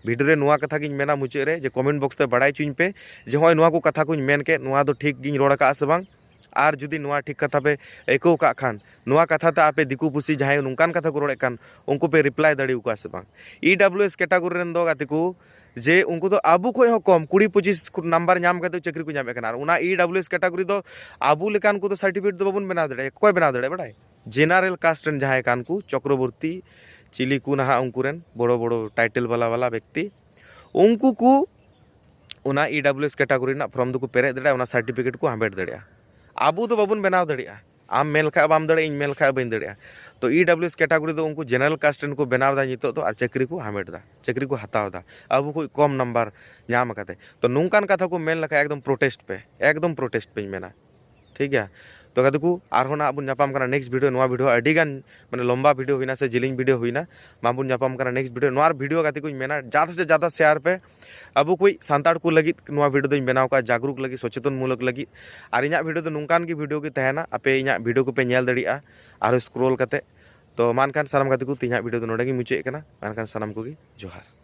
ᱵᱷᱤᱰᱤᱭᱳ ᱨᱮ ᱱᱚᱣᱟ ᱠᱟᱛᱷᱟ ᱜᱤᱧ ᱢᱮᱱᱟ ᱢᱩᱪᱟᱹᱫ ᱨᱮ, ᱡᱮ ᱠᱚᱢᱮᱱᱴ ᱵᱚᱠᱥ ᱛᱮ ᱵᱟᱲᱟᱭ ᱦᱚᱪᱚᱧ ᱯᱮ ᱡᱮ ᱱᱚᱜᱼᱚᱭ ᱱᱚᱣᱟ ᱠᱚ ᱠᱟᱛᱷᱟ ᱠᱚᱧ ᱢᱮᱱ ᱠᱮᱫ, ᱱᱚᱣᱟ ᱫᱚ ᱴᱷᱤᱠ ᱜᱤᱧ ᱨᱚᱲ ᱟᱠᱟᱫᱼᱟ ᱥᱮ ᱵᱟᱝ᱾ ᱟᱨ ᱡᱩᱫᱤ ᱱᱚᱣᱟ ᱴᱷᱤᱠ ᱠᱟᱛᱷᱟ ᱯᱮ ᱟᱹᱭᱠᱟᱹᱣ ᱠᱟᱜ ᱠᱷᱟᱱ, ᱱᱚᱣᱟ ᱠᱟᱛᱷᱟ ᱛᱮ ᱟᱯᱮ ᱫᱤᱠᱩ ᱯᱩᱥᱤ ᱡᱟᱦᱟᱸᱭ ᱱᱚᱝᱠᱟᱱ ᱠᱟᱛᱷᱟ ᱠᱚ ᱨᱚᱲᱮᱫ ᱠᱟᱱ, ᱩᱱᱠᱩ ᱯᱮ ᱨᱤᱯᱞᱟᱭ ᱫᱟᱲᱮᱭᱟᱠᱚᱣᱟ ᱥᱮ ᱵᱟᱝ? ᱤ ᱰᱟᱵᱞᱤᱭᱩ ᱮᱥ ᱠᱮᱴᱟᱜᱚᱨᱤ ᱨᱮᱱ ᱫᱚ ᱜᱟᱛᱮ ᱠᱚ, ᱡᱮ ᱩᱱᱠᱩ ᱫᱚ ᱟᱵᱚ ᱠᱷᱚᱱ ᱦᱚᱸ ᱠᱚᱢ, ᱠᱩᱲᱤ ᱯᱚᱸᱪᱤᱥ ᱱᱟᱢᱵᱟᱨ ᱧᱟᱢ ᱠᱟᱛᱮ ᱪᱟᱹᱠᱨᱤ ᱠᱚ ᱧᱟᱢᱮᱫ ᱠᱟᱱᱟ᱾ ᱟᱨ ᱚᱱᱟ ᱤ ᱰᱟᱵᱞᱤᱭᱩ ᱮᱥ ᱠᱮᱴᱟᱜᱚᱨᱤ ᱫᱚ ᱟᱵᱚ ᱞᱮᱠᱟᱱ ᱠᱚᱫᱚ ᱥᱟᱨᱴᱤᱯᱷᱤᱠᱮᱴ ᱫᱚ ᱵᱟᱵᱚᱱ ᱵᱮᱱᱟᱣ ᱫᱟᱲᱮᱭᱟᱜᱼᱟ᱾ ᱚᱠᱚᱭ ᱵᱮᱱᱟᱣ ᱫᱟᱲᱮᱭᱟᱜᱼᱟ ᱵᱟᱲᱟᱭ? ᱡᱮᱱᱟᱨᱮᱞ ᱠᱟᱥᱴ ᱨᱮᱱ ᱡᱟᱦᱟᱸᱭ ᱠᱟᱱ ᱠᱚ, ᱪᱚᱠᱨᱚᱵᱚᱨᱛᱤ, ᱪᱤᱞᱤ ᱠᱚ ᱱᱟᱦᱟᱜ, ᱩᱱᱠᱩ ᱨᱮᱱ ᱵᱚᱲᱚ ᱵᱚᱲᱚ ᱴᱟᱭᱴᱮᱞ ᱵᱟᱞᱟ ᱵᱟᱞᱟ ᱵᱮᱠᱛᱤ, ᱩᱱᱠᱩ ᱠᱚ ᱚᱱᱟ ᱤ ᱰᱟᱵᱞᱤᱭᱩ ᱮᱥ ᱠᱮᱴᱟᱜᱚᱨᱤ ᱨᱮᱱᱟᱜ ᱯᱷᱨᱚᱢ ᱫᱚᱠᱚ ᱯᱮᱨᱮᱡ ᱫᱟᱲᱮᱭᱟᱜᱼᱟ, ᱚᱱᱟ ᱥᱟᱨᱴᱤᱯᱷᱤᱠᱮᱴ ᱠᱚ ᱦᱟᱢᱮᱴ ᱫᱟᱲᱮᱭᱟᱜᱼᱟ᱾ ᱟᱵᱚ ᱫᱚ ᱵᱟᱵᱚᱱ ᱵᱮᱱᱟᱣ ᱫᱟᱲᱮᱭᱟᱜᱼᱟ᱾ ᱟᱢ ᱢᱮᱱ ᱞᱮᱠᱷᱟᱡ ᱵᱟᱢ ᱫᱟᱲᱮᱭᱟᱜᱼᱟ, ᱤᱧ ᱢᱮᱱ ᱞᱮᱠᱷᱟᱡ ᱵᱟᱹᱧ ᱫᱟᱲᱮᱭᱟᱜᱼᱟ᱾ ᱛᱚ ᱤ ᱰᱟᱵᱞᱤᱭᱩ ᱮᱥ ᱠᱮᱴᱟᱜᱚᱨᱤ ᱫᱚ ᱩᱱᱠᱩ ᱡᱮᱱᱟᱨᱮᱞ ᱠᱟᱥᱴ ᱨᱮᱱ ᱠᱚ ᱵᱮᱱᱟᱣ ᱮᱫᱟ ᱱᱤᱛᱚᱜ ᱫᱚ, ᱟᱨ ᱪᱟᱹᱠᱨᱤ ᱠᱚ ᱦᱟᱢᱮᱴ ᱮᱫᱟ, ᱪᱟᱹᱠᱨᱤ ᱠᱚ ᱦᱟᱛᱟᱣ ᱮᱫᱟ ᱟᱵᱚ ᱠᱷᱚᱡ ᱠᱚᱢ ᱱᱟᱢᱵᱟᱨ ᱧᱟᱢ ᱠᱟᱛᱮ᱾ ᱛᱚ ᱱᱚᱝᱠᱟᱱ ᱠᱟᱛᱷᱟ ᱠᱚ ᱢᱮᱱ ᱞᱮᱠᱷᱟᱡ ᱮᱠᱫᱚᱢ ᱯᱨᱚᱴᱮᱥᱴ ᱯᱮ, ᱮᱠᱫᱚᱢ ᱯᱨᱚᱴᱮᱥᱴ ᱯᱮᱧ ᱢᱮᱱᱟ᱾ ᱴᱷᱤᱠ ᱜᱮᱭᱟ? ᱛᱚ ᱜᱟᱛᱮ ᱠᱚ, ᱟᱨᱦᱚᱸ ᱱᱟᱦᱟᱜ ᱵᱚᱱ ᱧᱟᱯᱟᱢ ᱠᱟᱱᱟ ᱱᱮᱠᱥᱴ ᱵᱷᱤᱰᱤᱭᱳ᱾ ᱱᱚᱣᱟ ᱵᱷᱤᱰᱤᱭᱳ ᱟᱹᱰᱤ ᱜᱟᱱ ᱢᱟᱱᱮ ᱞᱚᱢᱵᱟ ᱵᱷᱤᱰᱤᱭᱳ ᱦᱩᱭᱱᱟ ᱥᱮ ᱡᱮᱞᱮᱧ ᱵᱷᱤᱰᱤᱭᱳ ᱦᱩᱭᱱᱟ, ᱢᱟᱵᱚᱱ ᱧᱟᱯᱟᱢ ᱠᱟᱱᱟ ᱱᱮᱠᱥᱴ ᱵᱷᱤᱰᱤᱭᱳ᱾ ᱱᱚᱣᱟ ᱵᱷᱤᱰᱤᱭᱳ ᱜᱟᱛᱮ ᱠᱚᱧ ᱢᱮᱱᱟ ᱡᱟᱫᱟ ᱥᱮ ᱡᱟᱫᱟ ᱥᱮᱭᱟᱨ ᱯᱮ᱾ ᱟᱵᱚ ᱠᱚ ᱥᱟᱱᱛᱟᱲ ᱠᱚ ᱞᱟᱹᱜᱤᱫ ᱱᱚᱣᱟ ᱵᱷᱤᱰᱤᱭᱳ ᱫᱚᱧ ᱵᱮᱱᱟᱣ ᱠᱟᱜᱼᱟ, ᱡᱟᱜᱽᱨᱩᱠ ᱞᱟᱹᱜᱤᱫ, ᱥᱚᱪᱮᱛᱚᱱ ᱢᱩᱞᱚᱠ ᱞᱟᱹᱜᱤᱫ᱾ ᱟᱨ ᱤᱧᱟᱹᱜ ᱵᱷᱤᱰᱤᱭᱳ ᱫᱚ ᱱᱚᱝᱠᱟᱱ ᱜᱮ ᱵᱷᱤᱰᱤᱭᱳ ᱜᱮ ᱛᱟᱦᱮᱱᱟ, ᱟᱯᱮ ᱤᱧᱟᱹᱜ ᱵᱷᱤᱰᱤᱭᱳ ᱠᱚᱯᱮ ᱧᱮᱞ ᱫᱟᱲᱮᱭᱟᱜᱼᱟ ᱟᱨᱦᱚᱸ ᱥᱠᱨᱳᱞ ᱠᱟᱛᱮ᱾ ᱛᱚ ᱢᱟ ᱮᱱᱠᱷᱟᱱ ᱥᱟᱱᱟᱢ ᱜᱟᱛᱮ ᱠᱚ, ᱛᱮᱦᱮᱧᱟᱜ ᱵᱷᱤᱰᱤᱭᱳ ᱫᱚ ᱱᱚᱰᱮ ᱜᱮᱧ ᱢᱩᱪᱟᱹᱫ ᱠᱟᱱᱟ᱾ ᱢᱟ ᱮᱱᱠᱷᱟᱱ ᱥᱟᱱᱟᱢ ᱠᱚᱜᱮ ᱡᱚᱦᱟᱨ᱾